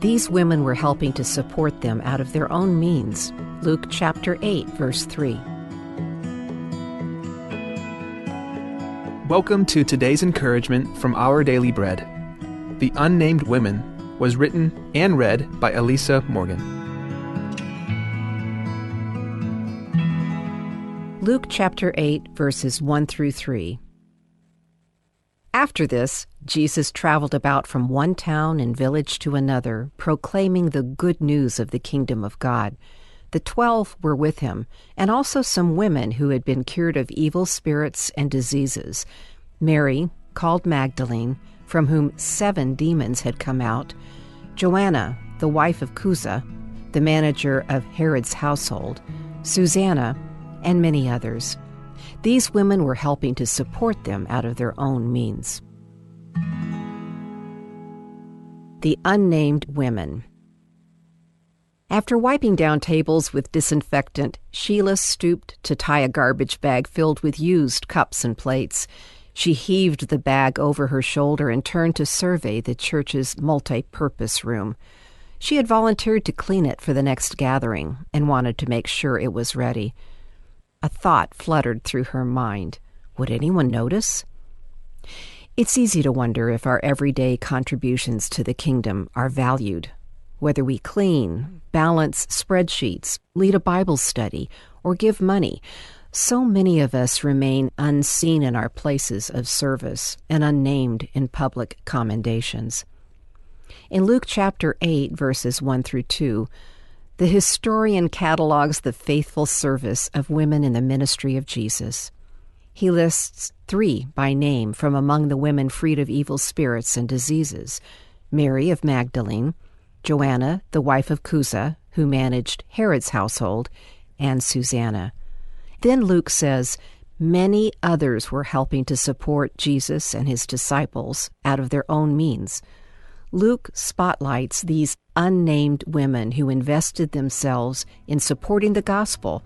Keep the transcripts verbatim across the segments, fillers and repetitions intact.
These women were helping to support them out of their own means. Luke chapter eight, verse three. Welcome to today's encouragement from Our Daily Bread. The Unnamed Women was written and read by Elisa Morgan. Luke chapter eight, verses one through three. After this, Jesus traveled about from one town and village to another, proclaiming the good news of the kingdom of God. The twelve were with him, and also some women who had been cured of evil spirits and diseases: Mary, called Magdalene, from whom seven demons had come out; Joanna, the wife of Chuza, the manager of Herod's household; Susanna, and many others. These women were helping to support them out of their own means. The Unnamed Women. After wiping down tables with disinfectant, Sheila stooped to tie a garbage bag filled with used cups and plates. She heaved the bag over her shoulder and turned to survey the church's multi-purpose room. She had volunteered to clean it for the next gathering and wanted to make sure it was ready. A thought fluttered through her mind. Would anyone notice? It's easy to wonder if our everyday contributions to the kingdom are valued. Whether we clean, balance spreadsheets, lead a Bible study, or give money, so many of us remain unseen in our places of service and unnamed in public commendations. In Luke chapter eight, verses one through two, the historian catalogs the faithful service of women in the ministry of Jesus. He lists three by name from among the women freed of evil spirits and diseases: Mary of Magdalene, Joanna, the wife of Chuza, who managed Herod's household, and Susanna. Then Luke says, "Many others were helping to support Jesus and his disciples out of their own means." Luke spotlights these unnamed women who invested themselves in supporting the gospel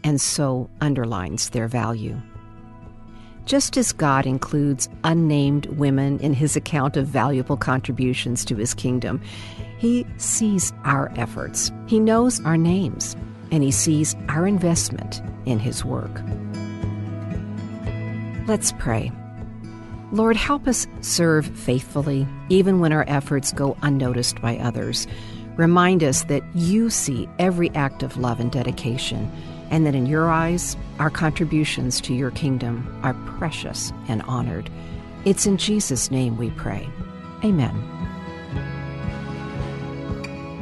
and so underlines their value. Just as God includes unnamed women in his account of valuable contributions to his kingdom, he sees our efforts. He knows our names, and he sees our investment in his work. Let's pray. Lord, help us serve faithfully, even when our efforts go unnoticed by others. Remind us that you see every act of love and dedication, and that in your eyes, our contributions to your kingdom are precious and honored. It's in Jesus' name we pray. Amen.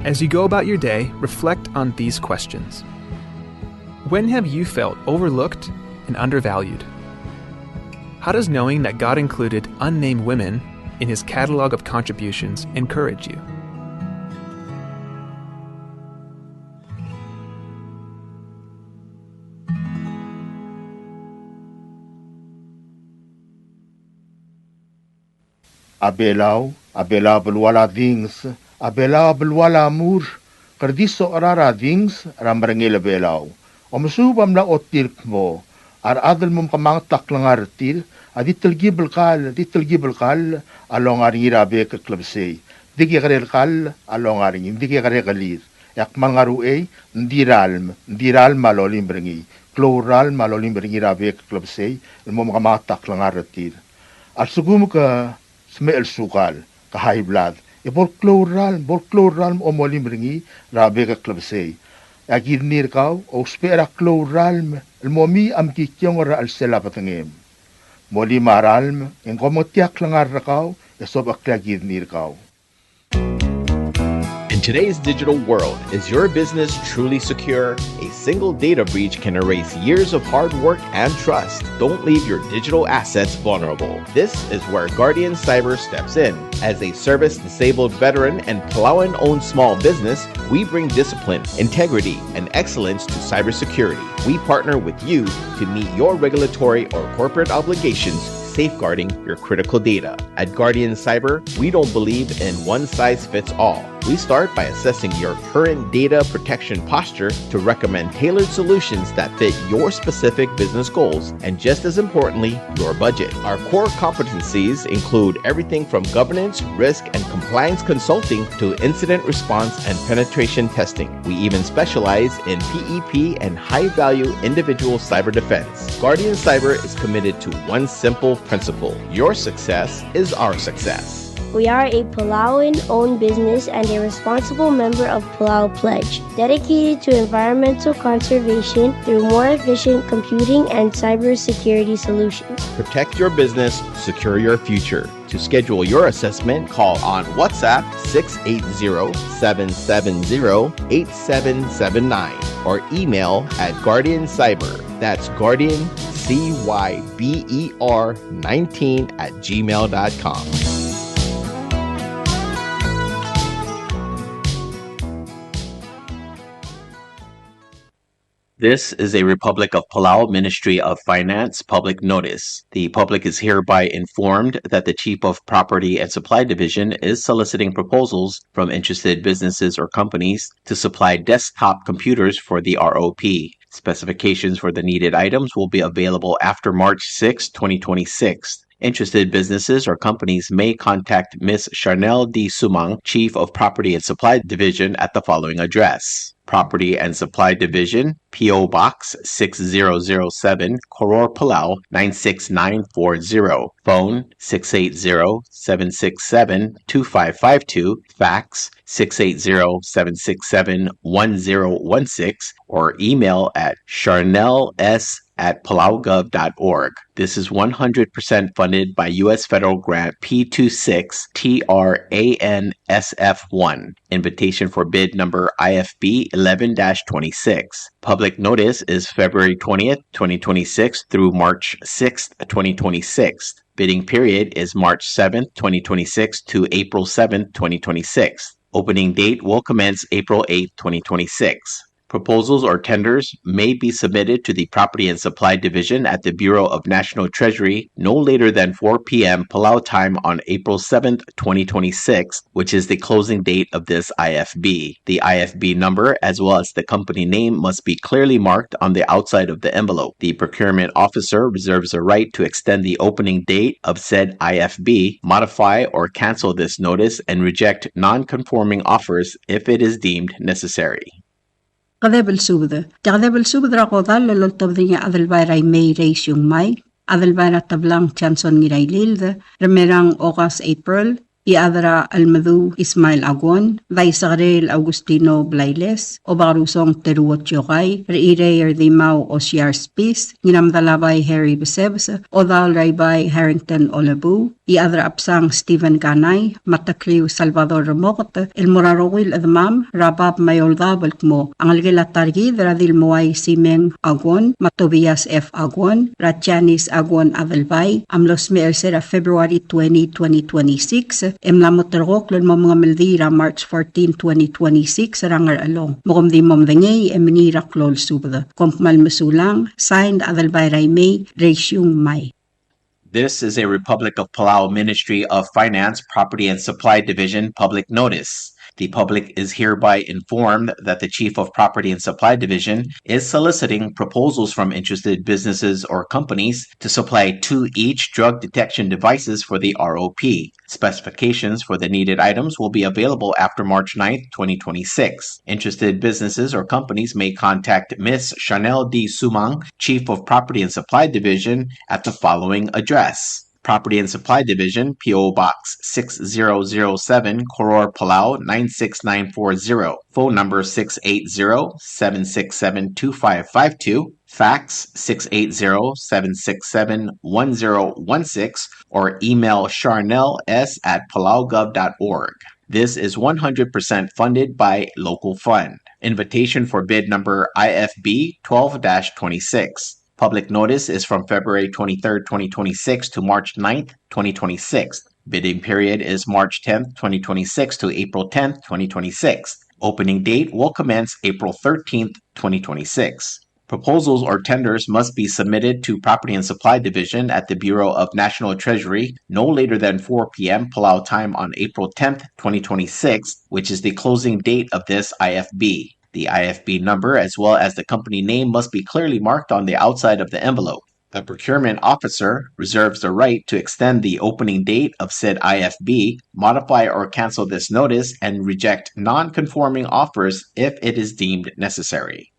As you go about your day, reflect on these questions. When have you felt overlooked and undervalued? How does knowing that God included unnamed women in his catalog of contributions encourage you? A Belau, a Belau a belual a dinges, a Belau a belual a mur, ke di soak er a dinges er a merengel a Belau. Omesuub a mla ochotii el kmo a rechad el mo mekemanget a klengar er tir a di telkib el kall, di telkib el kall a longa er ngii er a bek el klebesei. Di kekerei el kall a longa er ngii, di kekerei a kelir. E a kmal ngar er a uchei, ng di ralm, ng di ralm a lolim er ngii. Klou el ralm a lolim er ngii er a bek el klebesei el mo mekemanget a klengar er tir. A lsekum ke smecher el sukal, ke high blood, e bo el klou el ralm, bo el klou el ralm a molim er ngii er a bek el klebesei. E a kidney er kau a ousbech er a klou el ralm el mo mei a mekikiongel er a chelsel a bedengem. Molim a ralm e ng komengetii a klengar er kau e sobecheklii a kidney er kau. Today's digital world, is your business truly secure? A single data breach can erase years of hard work and trust. Don't leave your digital assets vulnerable. This is where Guardian Cyber steps in. As a service-disabled veteran and Palauan-owned small business, we bring discipline, integrity, and excellence to cybersecurity. We partner with you to meet your regulatory or corporate obligations, safeguarding your critical data. At Guardian Cyber, we don't believe in one size fits all. We start by assessing your current data protection posture to recommend tailored solutions that fit your specific business goals and, just as importantly, your budget. Our core competencies include everything from governance, risk, and compliance consulting to incident response and penetration testing. We even specialize in P E P and high-value individual cyber defense. Guardian Cyber is committed to one simple principle: your success is our success. We are a Palauan-owned business and a responsible member of Palau Pledge, dedicated to environmental conservation through more efficient computing and cybersecurity solutions. Protect your business, secure your future. To schedule your assessment, call on WhatsApp six eight zero, seven seven zero, eight seven seven nine or email at Guardian Cyber. That's Guardian C Y B E R nineteen at gmail dot com. This is a Republic of Palau Ministry of Finance public notice. The public is hereby informed that the Chief of Property and Supply Division is soliciting proposals from interested businesses or companies to supply desktop computers for the R O P. Specifications for the needed items will be available after March sixth, twenty twenty-six. Interested businesses or companies may contact Miss Charnel D. Sumang, Chief of Property and Supply Division, at the following address: Property and Supply Division, P O Box six zero zero seven, Koror, Palau nine six nine four zero. Phone six eight zero, seven six seven, two five five two. Fax six eight zero, seven six seven, one zero one six, or email at charnels at palaugov dot org. This is one hundred percent funded by U S Federal Grant P two six T R A N S F one. Invitation for bid number I F B eleven dash twenty-six. Public notice is February twentieth, twenty twenty-six through March sixth, twenty twenty-six. Bidding period is March seventh, twenty twenty-six to April seventh, twenty twenty-six. Opening date will commence April eighth, twenty twenty-six. Proposals or tenders may be submitted to the Property and Supply Division at the Bureau of National Treasury no later than four p.m. Palau time on April seventh, twenty twenty-six, which is the closing date of this I F B. The I F B number, as well as the company name, must be clearly marked on the outside of the envelope. The procurement officer reserves a right to extend the opening date of said I F B, modify or cancel this notice, and reject non-conforming offers if it is deemed necessary. Kedeb el subed. Tia kedeb el subed er a kodall el oltobed er ngii a Adelbai er a Imei Reisiungmai, Adelbai er a Teblang Johnson Ngirailild, Remerang August April, Iechad er a Chelmeduu Ismael Aguon, Daisekerel Augustino Blailes, Obakerusong Teruo Tiokai, Rechirei er Dimau Osiar Spis, Ngiramedalabai Harry Besebes, Odaol er a Ibai Harrington Olebuu, Iechad er a Chebsang Stephen Kanai, me a Tekliu Salvador Remoket, el mo er a rokui el chedemam er a bab me a eou el daob el kmo a ngelekel a ta er kid er a Dilmoai Simeng Aguon me a Tobias F. Aguon, er a Janice Aguon Adelbai, a mlo smecher er se er a February twenty, twenty twenty-six, e mla mo terrekokl el mo mengemeldiil er a March fourteen, twenty twenty-six, er a Ngerchelong. Me kom di mo medengei e mengiil er a klou el subed. Kom kmal mesulang, signed, Adelbai er a Imei Reisiungmai. This is a Republic of Palau Ministry of Finance, Property and Supply Division public notice. The public is hereby informed that the Chief of Property and Supply Division is soliciting proposals from interested businesses or companies to supply two each drug detection devices for the R O P. Specifications for the needed items will be available after March ninth, twenty twenty-six. Interested businesses or companies may contact Miss Chanel D. Sumang, Chief of Property and Supply Division, at the following address: Property and Supply Division, P O Box six zero zero seven, Koror, Palau nine six nine four zero. Phone number six eight zero, seven six seven, two five five two. Fax six eight zero, seven six seven, one zero one six, or email charnels at palaugov dot org. This is one hundred percent funded by local fund. Invitation for bid number I F B twelve dash twenty-six. Public notice is from February twenty-third, twenty twenty-six to March ninth, twenty twenty-six. Bidding period is March tenth, twenty twenty-six to April tenth, twenty twenty-six. Opening date will commence April thirteenth, twenty twenty-six. Proposals or tenders must be submitted to Property and Supply Division at the Bureau of National Treasury no later than four p m Palau time on April tenth, twenty twenty-six, which is the closing date of this I F B. The I F B number as well as the company name must be clearly marked on the outside of the envelope. The procurement officer reserves the right to extend the opening date of said I F B, modify or cancel this notice, and reject non-conforming offers if it is deemed necessary.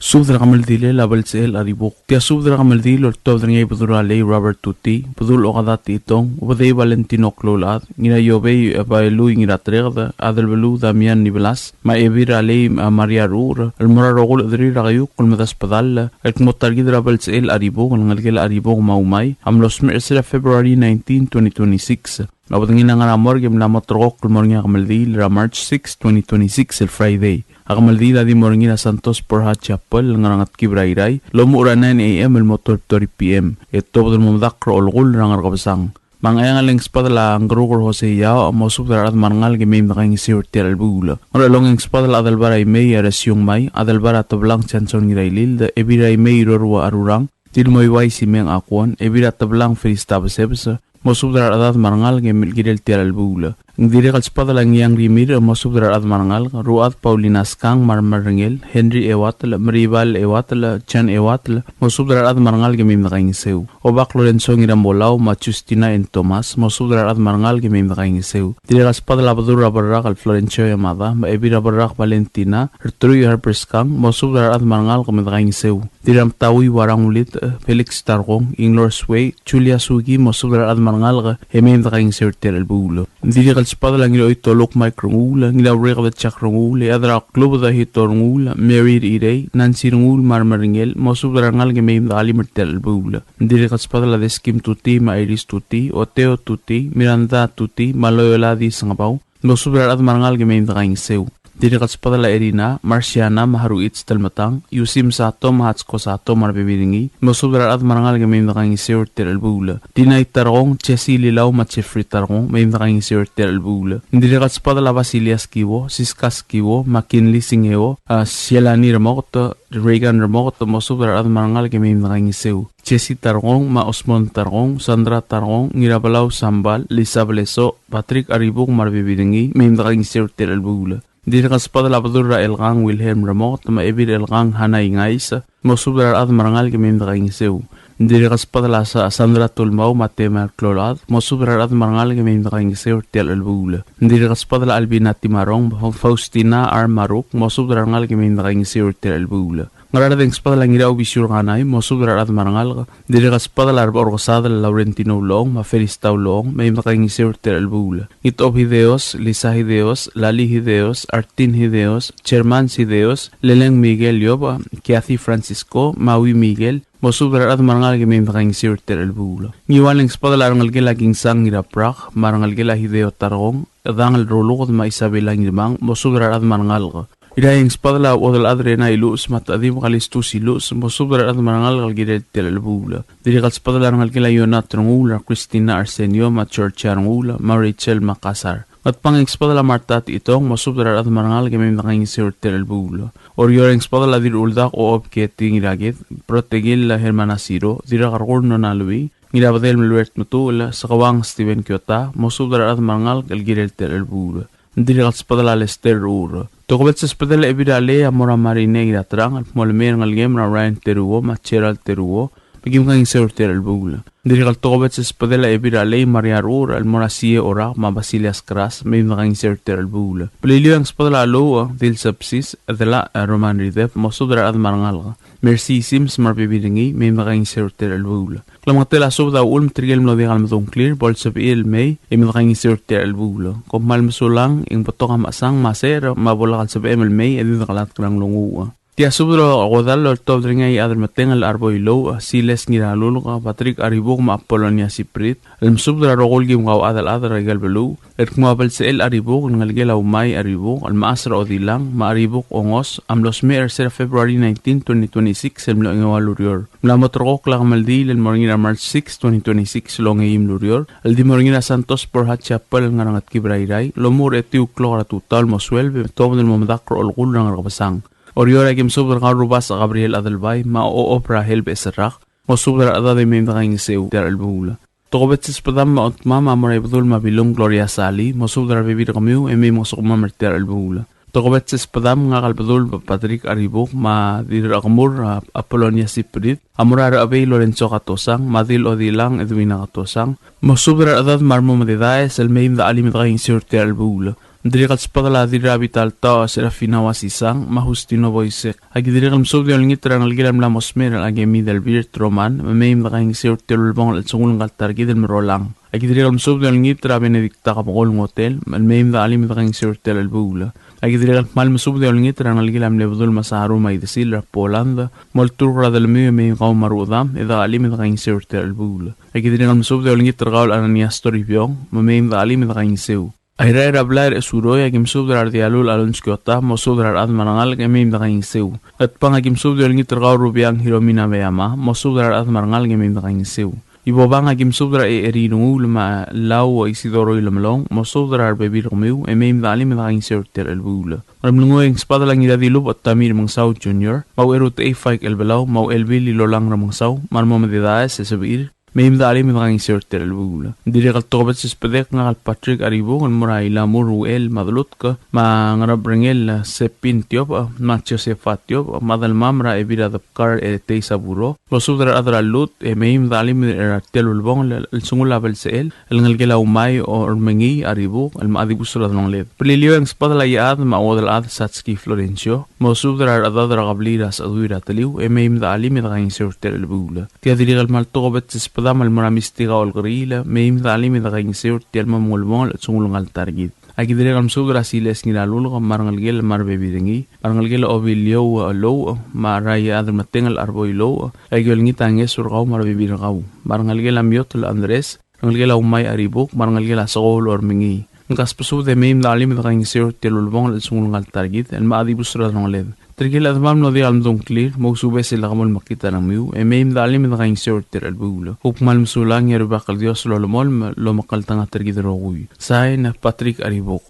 Subed er a kemeldiil er a Belsechel Aribuk. Tia subed er a kemeldiil el oltobed er ngii a Bedul er a Lei Robert Tuti, Bedul Okada Techitong, Obedei Valentino Kloulechad, Ngiraiobei Baelui Ngiratereked, Adelbeluu Damian Nibelas, me a Ebil er a Lei, a, Maria Ruur, el mo er a rokui el chederir er a Keiukl el medesbedall el kmo ta er kid er a Belsechel Aribuk el ngelekel a Aribuk me a Umai a mlo smecher er sel February nineteen, twenty twenty-six. A bedengel a ngar er a morgue e mla mo terrekokl el mo er ngii a kemeldiil er a March six, twenty twenty-six, el Friday. A kemeldiil a di mo er ngii er a Santos Borja Chapel el ngar er a Ngetkib er a Irrai el omuchel er a nine a m el mo twelve thirty p m, e tuobed el mo medakl er a olekull er a Ngerkebesang. Me a Ngcheangel e ng sbedel a Ngkeruker Jose Yao, mosubed er a rechad me a rengalek e mei me dekaingeseu er tia el chelebuul. Ngerchelong e ng sbedel a Adelbai er a Imei Aresiung Mai, Adelbai er a Teblang Johnson Ngirailild, Ebil er a Imei Rorua Arurang, Tilmoibai Simeng Akuon, Ebil er a Teblang Felista Besebes, mosubed er a rechedad me a rengalek e mei el kirel tia el chelebuul. Ng dirrek el sbedel a Ngiang Rimirch, mosubed er a rechad me a rengalek, Ruchad Paulina Skang me a remerrengel, Henry Ewatel, Meribal Ewatel, Jan Ewatel, mosubed er a rechad me a rengalek e mei me dekaingeseu. Obak Lorenzo Ngiramolau me a Justina N. Thomas, mosubed er a rechad me a rengalek e mei me dekaingeseu. Dirrek el sbedel a Bedul er a Berrak el Florencio Yamada, me a Ebil er a Berrak Valentina, Rteruich Harper Skang, mosubed er a rechad me a rengalek e mei me dekaingeseu. Dirrek el Mtaui Warang Ulit, Felix Tarkong, Inglor Suei, Julia Suki, mosubed er a rechad me a rengalek e mei me dekaingeseu er tia el chelebuul. Dirrek el sbedel a Ngiraoitoluk Mike Renguul, Ngiraurreked Jack Renguul, Eadra Klubed Hito Renguul, Mary Irei, Nancy Renguul me a remerrengel, mosubed er a rengalek e mei me dechelim er tia el chelebuul. Dirrek el sbedel a Deskim Tuti me a Iris Tuti, Oteo Tuti, Miranda Tuti me a Loyola Disengebau, mosubed er a rechad me a rengalek e mei me dekaingeseu. Dirrek el sbedel a Erina, Marciana me a Haruich Telmetang, Yusim Sato me a Hatsko Sato me a rebebil er ngii, mosubed er a rechad me a rengalek e mei me dekaingeseu er tia el chelebuul. Tina Itarkong, Jesse Lilau me a Jeffrey Tarkong, mei me dekaingeseu er tia el chelebuul. Ng dirrek el sbedel a Basilia Skiwo, Siska Skiwo, McKinley Singeo, a Sielani Remoket, Reagan Remoket, mosubed er a rechad me a rengalek e mei me dekaingeseu. Jesse Tarkong me a Osmond Tarkong, Sandra Tarkong, Ngirabelau Sambal, Lisa Blesoch, Patrick Aribuk me a rebebil er ngii, mei me dekaingeseu er tia el chelebuul. Ng dirrek el sbedel a Bedul er a Elkang Wilhelm Remoket me a Ebil er a Elkang Hana Ingais, mosubed er a rechad me a rengalek e mei me dekaingeseu. Ng dirrek el sbedel a Sa-, Sandra Tulmau me a Tema Kloulechad, mosubed er a rechad me a rengalek e mei me dekaingeseu er tia el chelebuul. Ng dirrek el sbedel a Albina Timarong me a Faustina Armaruk, mosubed er a rengalek e mei me dekaingeseu er tia el chelebuul. Ngaraard e ng sbedel a Ngirau Bisiu er Kanai, mosubed er a rechad me a rengalek. Ng dirrek el sbedel a Rebechor Kesadel Laurentino Ulechong me a Felista Ulechong, mei me dekaingeseu er tia el chelebuul. Ngitob Hideos, Lisa Hideos, Lali Hideos, Artin Hideos, Germans Hideos, Leleng Miguel Yoba, Kathy Francisco, Maui Miguel, mosubed er a rechad me a rengalek e mei me dekaingeseu er tia el chelebuul. Ngiual e ng sbedel a rengelekel a Kingsang Ngiraprak me a rengelekel a Hideo Tarkong, Dangel Roluked me a Isabela Ngirmang, mosubed er a rechad me a rengalek. Irrai e ng sbedel a Uodelchad Rena Iluches me a Techedib Kalistus Iluches, mosubed er a rechad me a rengalek el kirel tia el chelebuul. Dirrek el sbedel a rengelekel a Ionat Renguul, er a Christina Arsenio me a Georgia Renguul me a Rachel Makassar. Ngatpang e ng sbedel a Marta Techitong, mosubed er a rechad me a rengalek e mei me dekaingeseu er tia el chelebuul. Oreor e ng sbedel a Dirruldak Ochob Keti Ngiraked, Brotekil Hermana Siro, Dirrakerkur Nona Lui, Ngirabedel Meluert Metuchel, Sekeuang Steven Kiota, mosubed er a rechad me a rengalek el kirel tia el chelebuul. Ng dirrek el sbedel a Lester Ur. Tokubets el sbedel a Ebil er a Lei a mo er a Marine Ngiraterang el kmo le mei er a rengelekem er a Ryan Teruo me a Gerald Teruo, me kim kaingeseu er tia el chelebuul. Ng dirrek el tokubets el sbedel a Ebil er a Lei Maria Ur el mo er a Sie Orak me a Basilias Kras, me kim kaingeseu er tia el chelebuul. Beliliou e ng sbedel a Lou Dil Sepsis, Edela Roman Ridep, mosubed er a rechad me a rengalek. Mercy Sims me a rebebil er ngii, me kim kaingeseu er tia el chelebuul. Klemengetel a subed a uchul me tirke el mlo diak el medung a ngklir, bo lsebechir el mei, e mei me dekaingeseu er tia el chelebuul. Kom kmal mesulang, e ng betok a mechesang me a secher, me a bo lak el sebechem el mei, e di dekelatk er a nglunguuch. Tia subed er a kodall el oltobed er ngii a Iechad el Metengel Arboi Louch, Siles Ngiralulk, Patrick Aribuk me a Apolonia Siprit, el mesubed er a rokui el kim kauchad el chad er aike el beluu, el kmo a Belsechel Aribuk, el ngelekel a Umai Aribuk, el mechas er a Odilang, me a Aribuk Ongos, a mlo smecher er se er a February nineteen, twenty twenty-six, el mlo chengeua el ureor. Ng mla mo terrekokl a kemeldiil el mo er ngii er a March six, twenty twenty-six, el ongeim el ureor, el di mo er ngii er a Santos Borja Chapel el ngar er a Ngetkib er a Irrai, el omuchel er a etiu el klok er a tutau el mo sueleb, e tuobed el mo medakl er a olekull er a Ngerkebesang. Oreor a ki mesubed er kau el Rubasech Gabriel Adelbai, me a Ochob er a Helb Eserrak, mosubed er a rechedad e mei me dekaingeseu er tia el chelebuul. Tokubets el sbedam me a Otmam a mo er a Ibedul me a Bilung Gloria Salii, mosubed er a rebebil er kemiu e mei mngesukemam er tia el chelebuul. Tokubets el sbedam, ngak el Bedul Patrick Aribuk, me a Dirrechekemur, a, Apolonia Siprit, a mo er a Rechebei Lorenzo Katosang, me a Dil Odilang Edwina Katosang, mosubed er a rechedad me a remo mededaes el mei me dechelim e dekaingeseu er tia el chelebuul. Ng dirrek el sbedel a Dirrabitaltaoch Serafina Wasisang, me a Justino Boisek. A ki dirrek el mesubed e olengit er a rengelekel a mla mo smecher el Akemi Delbir Troman, me mei me dekaingeseu er tia el ulebongel el chelsengul ngka el ta er kid el Merolang. A ki dirrek el mesubed e olengit er a Benedicta Kebekol Ngotel, el mei me dechelim e dekaingeseu er tia el chelebuul. A ki dirrek el kmal mesubed e olengit er a rengelekel a mle Bedul Masaru me a Idesil er a Poland, molturk er a delemiu e mei kau me a rechedam, e dechelim e dekaingeseu er tia el chelebuul. A ki dirrek el mesubed e olengit er kau el Ananias Toribiong, me mei me dechelim e dekaingeseu. Airai er a blai er a Esuroi, a ki mesubed er a Rdialul Alonso Kiota, mosubed er a rechad me a rengalek e mei me dekaingeseu. Ngatpang a ki mesubed e olengit er kau Rubiang Hiromina Beama, mosubed er a rechad me a rengalek e mei me dekaingeseu. Ibobang a ki mesubed er a Eri Renguul me a Lau Isidoro Ilemelong, mosubed er a rebebil er kemiu e mei me dechelim e dekaingeseu er tia el chelebuul. Ngeremlengui e ng sbedel a Ngiradilubech Tommy Remengesau Junior, me a Ucherutechei Faik Elbelau, me a Uchelbil Ilolang Remengesau, me a remo mededaes e sebechir, mei me dechelim e dekaingeseu er tia el chelebuul. Ng dirrek el tokubets el sbedek ngak el Patrick Aribuk el mo er a Ilamur Uchel me a Delutk, me a Ngeremrengel Sepin Tiobech, me a Josefa Tiobech, me a delmam er a Ebil er a Debkar e Tei Saburo, mosubed er a rechad er a Lut, e mei me dechelim er tia el ulebongel el chelsengul a Belsechel, el ngelekel a Umai Ormengii Aribuk, el mla dibus er a delongeled. Beliliou e ng sbedel a Iechad me a Uodelchad Satski Florencio, mosubed er a rechedad er a kebliil er a Sechedui er a Teliu, e mei me dechelim e dekaingeseu er tia el chelebuul. Tia dirrek el kmal tokubets el sbedam el mo er a Mistika Olkeriil, mei me dechelim e dekaingeseu er tia el mo ulebongel el chelsengul ngka el ta er kid. A ki dirrek el mesubed er a Siles Ngiralulk, me a rengelekel me a rebebil er ngii, me a rengelekel a Obiliou Louch, me a Raiad er a Metengel Arboi Louch, a ki olengit a ngeso er kau me a rebebil er kau, me a rengelekel a Miotl Andres, rengelekel a Umai Aribuk, me a rengelekel a Sekoul Ormengii. Ng kasbesubed e mei me dechelim e dekaingeseu er tia el ulebongel el chelsengul ngka el ta er kid, el mla dibus er a delongeled. Tirke el chedemam el mlo diak el mdung a ngklir, mousubes e lak mo mekngit a rengmiu, e mei me dechelim e dekaingeseu er tia el chelebuul. Kuk kmal mesulang e a Rubak el Dios a lolemolem el omekngeltengat er kid el rokui. Sain, Patrick Aribuk.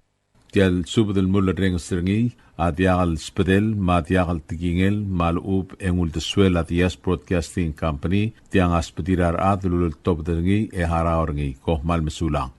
Tia el subed el mulerrenges er ngii a diak el sbedel me a diak el tekingel me a lechub e ng uldesuel a Diaz Broadcasting Company, tiang a sbedir a rechad el uleltobed er ngii e harau er ngii. Kom kmal mesulang.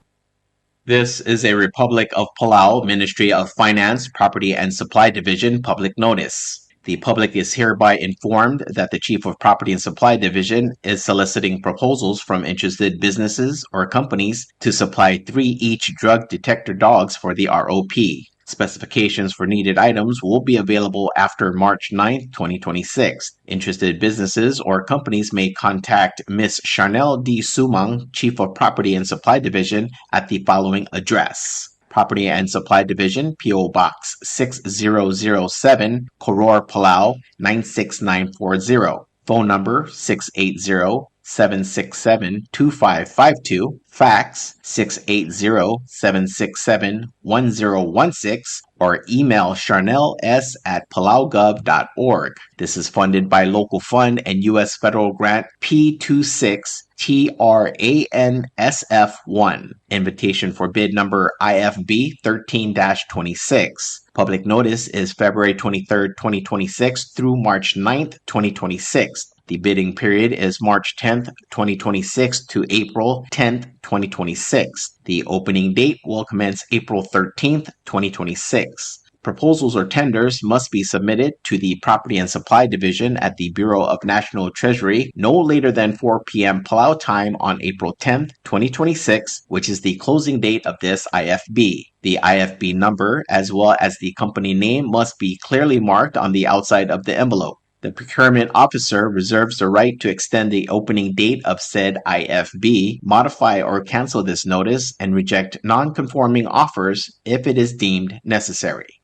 This is a Republic of Palau Ministry of Finance, Property and Supply Division public notice. The public is hereby informed that the Chief of Property and Supply Division is soliciting proposals from interested businesses or companies to supply three each drug detector dogs for the R O P. Specifications for needed items will be available after March ninth, twenty twenty-six. Interested businesses or companies may contact Miss Charnel D. Sumang, Chief of Property and Supply Division, at the following address: Property and Supply Division, P O Box six zero zero seven, Koror, Palau, nine six nine four zero. Phone number six eight zero, seven six seven, two five five two, fax six eight zero, seven six seven, one zero one six, or email charnels at palaugov dot org. This is funded by local fund and U S federal grant P two six T R A N S F one. Invitation for bid number I F B thirteen dash twenty-six. Public notice is February twenty-third, twenty twenty-six through March ninth, twenty twenty-six. The bidding period is March tenth, twenty twenty-six to April tenth, twenty twenty-six. The opening date will commence April thirteenth, twenty twenty-six. Proposals or tenders must be submitted to the Property and Supply Division at the Bureau of National Treasury no later than four p.m. Palau time on April tenth, twenty twenty-six, which is the closing date of this I F B. The I F B number, as well as the company name, must be clearly marked on the outside of the envelope. The procurement officer reserves the right to extend the opening date of said I F B, modify or cancel this notice, and reject non-conforming offers if it is deemed necessary.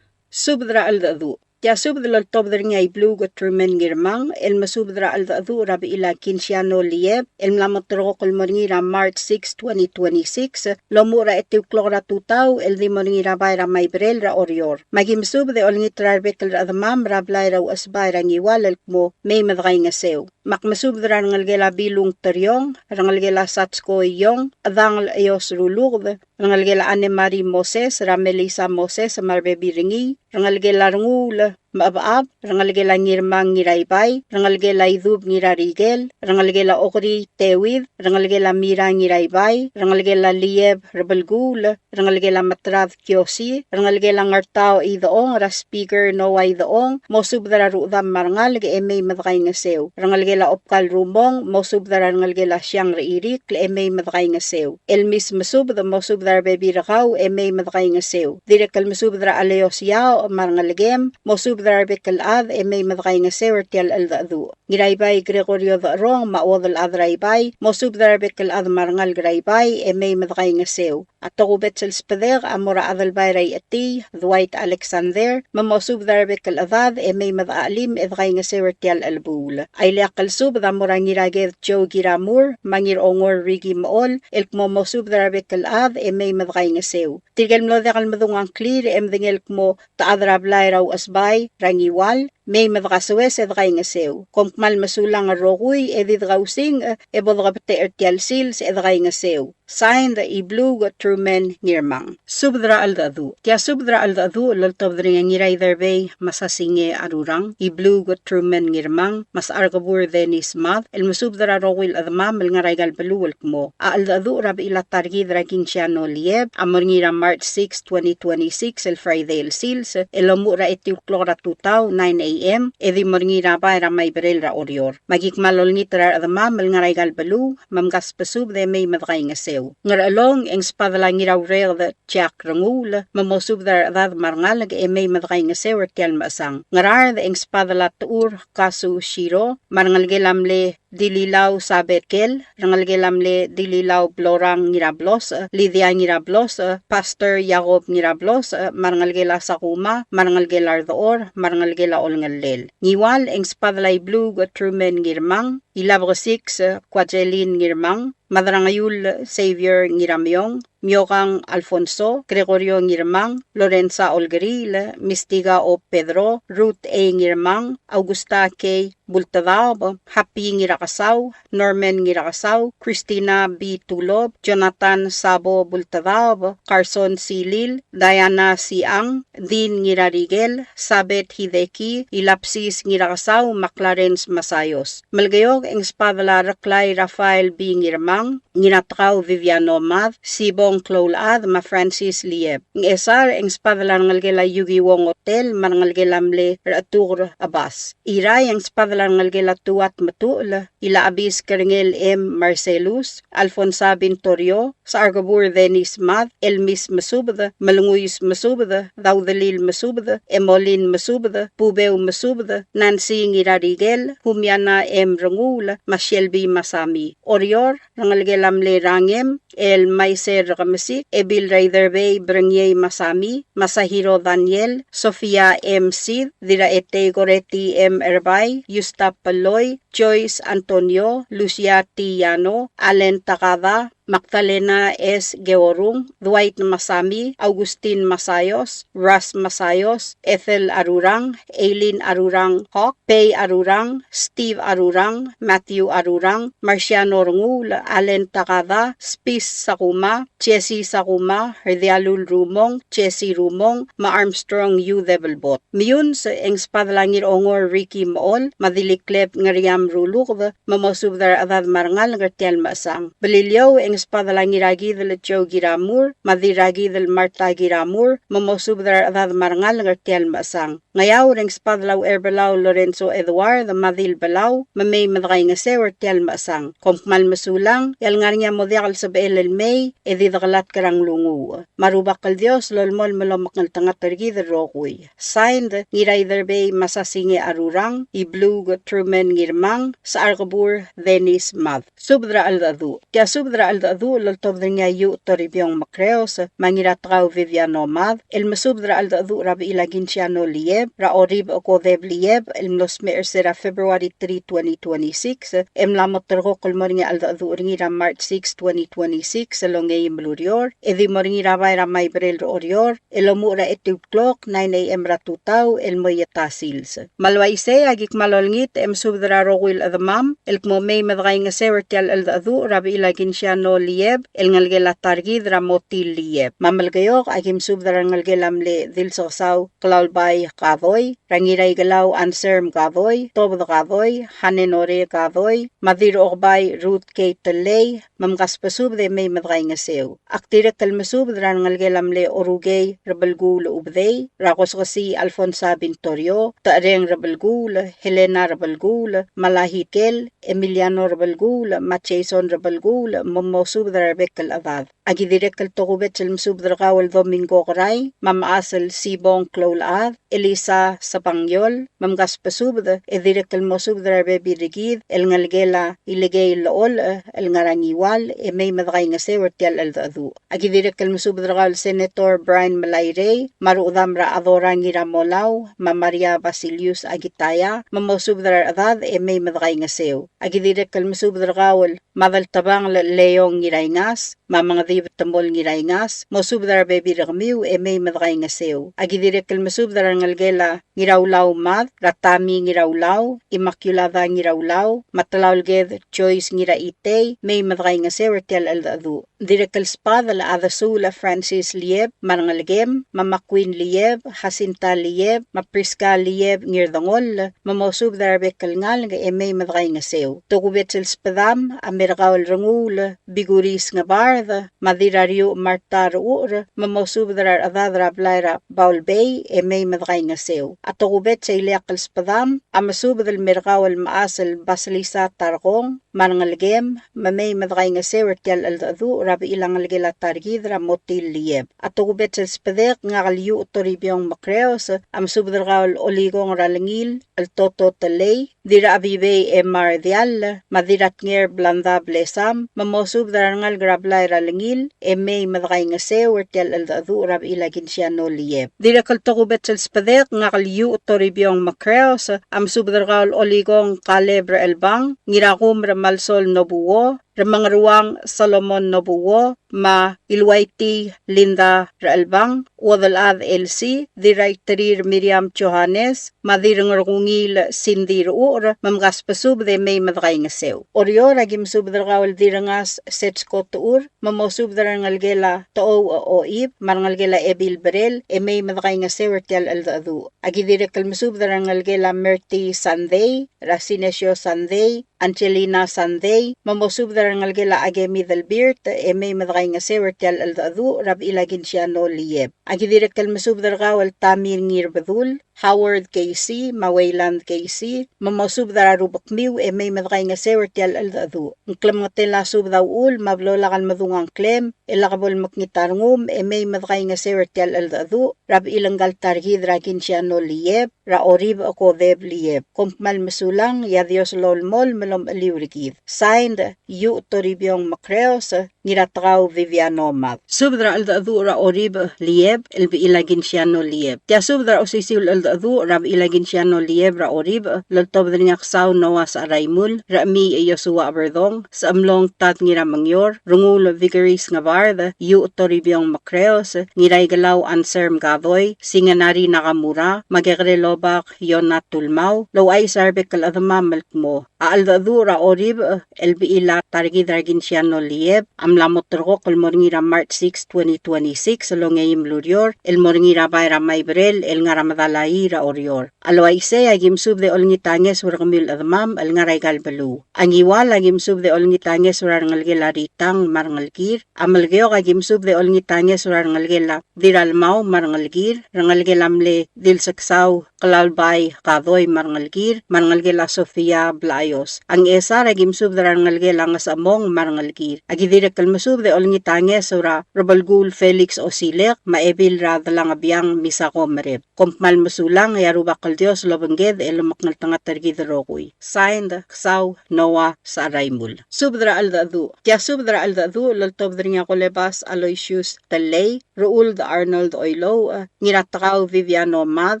Subed er a cheldecheduch. Tia subed el oltobed er ngii a Ibluuk Truman Ngirmang, el mesubed er a cheldecheduch er a bechil a Kinsiano Lieb, el mla moterekokl el mo er ngii er a March six, twenty twenty-six, el omuchel er a etiu el klok er a tutau, el di mo er ngii er a bai er a Maiberel er a Oreor. Me aki mesubed e olengit er a rebek el rechedemam er a blai er a Uchesbai er a Ngiwal el kmo mei me dekaingeseu. Me ak mesubed er a rengelekel a Bilung Teriong, rengelekel a Satsko Iong, Chedangel Eos Ruluked, rengelekel a Anne Marie Moses, er a Melissa Moses, me a rebebil er ngii, rengelekel a Renguul Mechebechab, rengelekel a Ngirmang Ngiraibai, rengelekel a Idub Ngirarikel, rengelekel a Okri Teuid, rengelekel a Mira Ngiraibai, rengelekel a Lieb Rebelkuul, rengelekel a Metrad Kiosi, rengelekel a Ngertau Idechong, er a Speaker Noah Idechong, mosubed er a ruchedam me a rengalek e mei me dekaingeseu. Rengelekel a Obkal Rumong, mosubed er a rengelekel a Siang er a Irikl e mei me dekaingeseu. El mis mesubed, mosubed er a rebebil er kau e mei me dekaingeseu. Dirrek el mesubed er a Aleos Iaoch me a rengelekem, mosubed er a rebek el chad e mei me dekaingeseu er tia el cheldecheduch. Ngiraibai Gregorio Decherong me a Uodelchad er a Ibai, mosubed er a rebek el chad me a rengalek er a Ibai e mei me dekaingeseu. A tokubets el sbedek a mo er a Adelbai er a Iechetii, Dwight Alexander, me mosubed er a rebek el chedad e mei me dechachelim e dekaingeseu er tia el chelebuul. A ileakl el subed a mo er a Ngiraked Joe Kiramur me a Ngirongor Ricky Mechol, el kmo mosubed er a rebek el chad e mei me dekaingeseu. Tirke el mlo diak el medung a ngklir e medengei el kmo te chad er a blai er a Uchesbai er a Ngiwal, mei me dekasoes e dekaingeseu. Kom kmal mesulang el rokui e di dekausingch e bo dekebetech er tia el sils e dekaingeseu. Signed, Ibluuk Truman Ngirmang. Subed er a cheldecheduch. Tia subed er a cheldecheduch el oltobed er ngii a Ngiraiderbei Masasinge Arurang, Ibluuk Truman Ngirmang, me a Secharkebur Dennis Mad, el mesubed er a rokui el chedemam el ngar er aika el beluu el kmo a cheldecheduch er a bechil a ta er kid er a Kinsiano Lieb a mo er ngii er a March six, twenty twenty-six, el Friday el sils, el omuchel er a etiu el klok er a tutau, nine A M, e di mo er ngii er a bai er a Maiberel er a Oreor. Me aki kmal olengit er a rechedemam el ngar er aika el beluu, me mkasbesubed e mei me dekaingeseu. Ngerchelong, e ng sbadel a Ngiraureked Jack Renguul, me mosubed er a rechedad me a rengalek e mei me dekaingeseu er tia el mechesang. Ngaraard, e ng sbadel a Techur Kasu Shiro, me a rengelekel a mle Dililau Sabet Kel, rengelekel a mle Dililau Blorang Ngirablos, Lydia Ngirablos, Pastor Jacob Ngirablos, me a rengelekel a Sakuma, me a rengelekel a Rdechor, me a rengelekel a Olngellel. Ngiwal, e ng sbadel a Ibluuk Truman Ngirmang, Ilabekesiks Kuajelin Ngirmang, Madrangaiul Xavier Ngirameong, Miokang Alfonso, Gregorio Ngirmang, Lorenza Olkeriil, Mistiga O. Pedro, Ruth A. Ngirmang, Augusta K. Bultedaob, Happy Ngirakesau, Norman Ngirakesau, Christina B. Tulob, Jonathan Sabo Bultedaob, Carson Silil, Diana Siang, Dean Ngirarikel, Sabet Hideki, Ilapsis Ngirakesau, me a Clarence Masayos. Melekeok, e ng sbadel a Reklai Rafael B. Ngirmang, Ngiratkau Viviano Mad, Sibong Kloulechad, me a Francis Lieb. Ngchesar, e ng sbadel a rengelekel a Yukiwong Otel, me a rengelekel a mle Rechetuker Abas. Irrai, e ng sbadel a rengelekel a Tuat Metuchel, Ilachebis Kerengel M. Marcelus, Alfonsa Bintorio, Secharkebur Dennis Mad, Elmis Mesubed, Melenguis Mesubed, Daudelil Mesubed, Emolin Mesubed, Bubeu Mesubed, Nancy Ngirarikel, Humiana M. Renguul, me a Shelby Masami. Oreor, rengelekel a mle Rangem, el Maiser Rekemesik, Ebil Raiderbei Berengiei Masami, Masahiro Daniel, Sofia M. Sid, Dirraetei Koreti M. Erbai, Yusta Peloi, Joyce Antonio, Lucia T. Yano, Allen Takada, Magdalena S. Georung, Dwight Masami, Augustin Masayos, Ras Masayos, Ethel Arurang, Eileen Arurang Hawk, Pei Arurang, Steve Arurang, Matthew Arurang, Marciano Renguul, Allen Takada, Spis Sakuma, Jesse Sakuma, Rdialul Rumong, Jesse Rumong, me a Armstrong U. Debelbot. Meyuns, e ng sbadel a Ngirongor Ricky Mechol, me a Dilikleb Ngeriam Ruluked, me mosubed er a rechedad me a rengalek er tia el mechesang. Beliliou, e ng sbadel a Ngirakidel Joe Kiramur, me a Dirrakidel Martha Kiramur, me mosubed er a rechedad me a rengalek er tia el mechesang. Ngeaur, e ng sbadel a Ucherbelau Lorenzo Edward, me a Dilbelau, me mei me dekaingeseu er tia el mechesang. Kom kmal mesulang, e a lengar er ngii a mo diak el sebechel el mei, e di dekelatk er a nglunguuch. Me a Rubak el Dios a lolemolem el omekngeltengat er kid el rokui. Signed, Ngiraiderbei Masasinge Arurang, Ibluuk Truman Ngirmang, Secharkebur Dennis Mad. Subed er a cheldecheduch. Tia subed er a cheldecheduch cheldecheduch el oltobed er ngii a Iuch Toribiong Mekreos, me a Ngiratekau Viviano Mad, el mesubed er a cheldecheduch er a bechil a Kinsiano Lieb, er a Oribech Kodeb Lieb, el mlo smecher er se er a February three, twenty twenty-six, e mla mo terrekokl el mo er ngii a cheldecheduch er ngii er a March six, twenty twenty-six, el ongeim el ureor, e di mo er ngii er a bai er a Maiberel er Oreor, el omuchel er a etiu el klok, nine A M er a tutau, el mo ieta sils. Me a le uaisei, aki kmal olengit e mesubed er a rokui el chedemam el kmo mei me dekaingeseu er tia el cheldecheduch er a bechil a Kinsiano Lieb el ngelekel a ta er kid er a Motil Lieb. Me a Melekeok, aki mesubed er a rengelekel a mle Dilseksau Klaulbai Kadoi, er a Ngiraikelau Anserm Kadoi, Tobed Kadoi, Hanenore Kadoi, me a Dirrechokbai Ruth K. Telei, me mkasbesubed e mei me dekaingeseu. Ak dirrek el mesubed er a rengelekel a mle Orukei Rebelkuul Ubedei, er a Koskesii Alfonsa Bintorio, Techereng Rebelkuul, Helena Rebelkuul, me a Lahikel, Emiliano Rebelkuul, me a Jason Rebelkuul, me mosubed er a rebek el chedad. Aki dirrek el tokubets el mesubed er kau el Domingo Kerai, me a mechas el Sibong Kloulechad, Elisa Sebangiol, me mkasbesubed e dirrek el mosubed er a rebebil er kid el ngelekel a Ilekei Llecholech el ngar er a Ngiwal e mei me dekaingeseu er tia el cheldecheduch. Aki dirrek el mesubed er kau el Senator Brian Melairei, me a rechedam er a Adora Ngiramolau, me a Maria Basilius Akitaya, me mosubed er a rechedad e mei me dekaingeseu. Aki dirrek el mesubed er kau el Madeltebangel Leong Ngiraingas, me a Mengedib Temol Ngiraingas, mosubed er a rebebil er kemiu e mei me dekaingeseu. Aki dirrek el mesubed er a rengelekel a Ngiraulau Mad, er a Tami Ngiraulau, Immaculada Ngiraulau, me a Telaulked Joyce Ngiraitei, mei me dekaingeseu er tia el cheldecheduch. Dirrek el sbadel a Adesuul a Francis Lieb, me a rengelekem, me a Makwin Lieb, Jacinta Lieb, me a Prisca Lieb Ngirdengoll, me mosubed er a rebek el ngalek e mei me dekaingeseu. Tokubets el sbedam a mer kau el Renguul Bikuris Ngebard, me a Dirrariuch Marta Rechucher, me mosubed er a rechedad er a blai er a Baulbei e mei me dekaingeseu. A tokubets a ileakl el sbedam a mesubed el mer kau el mechas el Basilisa Tarkong, me a rengelekem, me mei me dekaingeseu er tia el cheldecheduch er a bechil a ngelekel a ta er kid er a Motil Lieb. A tokubets el sbedek ngak el Iuch Toribiong Mekreos, a mesubed er kau el Olikong er a Lengil el Toto Telei, Dirrachebibei Emar Diall, me a Dirratnger Blanda Blesam, me mosubed er a rengalek er a blai er a Lengil e mei me dekaingeseu er tia el cheldecheduch er a bechil a Kinsiano Lieb. Dirrek el tokubets el sbedek ngak el Iuch Toribiong Mekreos, a mesubed er kau el Olikong Kaleb Rechelbang, Ngirakum er a Malsol Nobuo, Remengeruang Solomon Nobuo, me a Iluaiti Linda Rechelbang, Uodelchad Elsie, Dirraiterir Miriam Johannes, me a Dirrengerkungiil Cindy Rechucher, me mkasbesubed e mei me dekaingeseu. Oreor, aki mesubed er kau el Dirrengas Setsko Techur, me mosubed er a rengelekel a Techouch Oib, me a rengelekel a Ebil Berel, e mei me dekaingeseu er tia el cheldecheduch. Aki dirrek el mesubed er a rengelekel a Merti Sandei, er a Sinesio Sandei, Angelina Sandei, me mosubed er a rengelekel a Akemi Delbirt, e mei me dekaingeseu er tia el cheldecheduch er a bechil a Kinsiano Lieb. Aki dirrek el mesubed er kau el Tamir Ngirbedul, Howard Casey, me a Wayland Casey, me mosubed er a rubekmiu e mei me dekaingeseu er tia el cheldecheduch. Ng klemengetel a subed a uchul me a blo lak el medung a ngklem, e lak bo lemekngit a rengum e mei me dekaingeseu er tia el cheldecheduch er a bechil ngka el ta er kid er a Kinsiano Lieb, er a Oribech Kodeb Lieb. Kom kmal mesulang, e a Dios a lolemolem el omecheliu er kid. Signed, Iuch Toribiong Mekreos, Ngiratekau Viviano Mad. Subed er a cheldecheduch er a Oribech Lieb el bechil a Kinsiano Lieb. Tia subed er a osisiu el cheldecheduch er a bechil a Kinsiano Lieb er a Oribech el oltobed er ngii a Ksau Noah Secheraimul, Rechemiich Iosua Cheberdong, Sechemlong Tad Ngiramengior, Renguul Vicaries Ngebard, Iuch Toribiong Mekreos, Ngiraikelau Anserm Kadoi, Singenari Nakamura, me a Kekerel Obak Yona Tulmau, el ouchais er a rebek el chedemam el kmo a cheldecheduch er a Oribech el bechil a ta er kid er a Kinsiano Lieb a mla mo terrekokl el mo er ngii er a March six, twenty twenty-six, el ongeim el ureor, el mo er ngii er a bai er a Maiberel el ngar er a Medalaii er a Oreor. A le uaisei, aki mesubed e olengit a ngeso er kemiu el chedemam el ngar er aika el beluu. A Ngiwal, aki mesubed e olengit a ngeso er a rengelekel a Ritang me a rengelekir. A Melekeok, aki mesubed e olengit a ngeso er a rengelekel a Diralmau me a rengelekir, rengelekel a mle Dilseksau Klalbai Kadoi me a rengelekir, me a rengelekel a Sofia Blaios. A Ngchesar a ki mesubed er a rengelekel a Ngesechemong me a rengelekir. A ki dirrek el mesubed e olengit a ngeso er a Rebelkuul Felix Osilek, me a Ebil er a Delangebiang Misako Mereb. Kom kmal mesulang, e a Rubak el Dios lobengked e lomekngeltengat er kid el rokui. Signed, Ksau Noah Saraimul. Subed er a cheldecheduch. Tia subed er a cheldecheduch el oltobed er ngii a Kolebas Aloysius Tellei, Rechuld Arnold Oilouch, Ngiratekau Viviano Mad,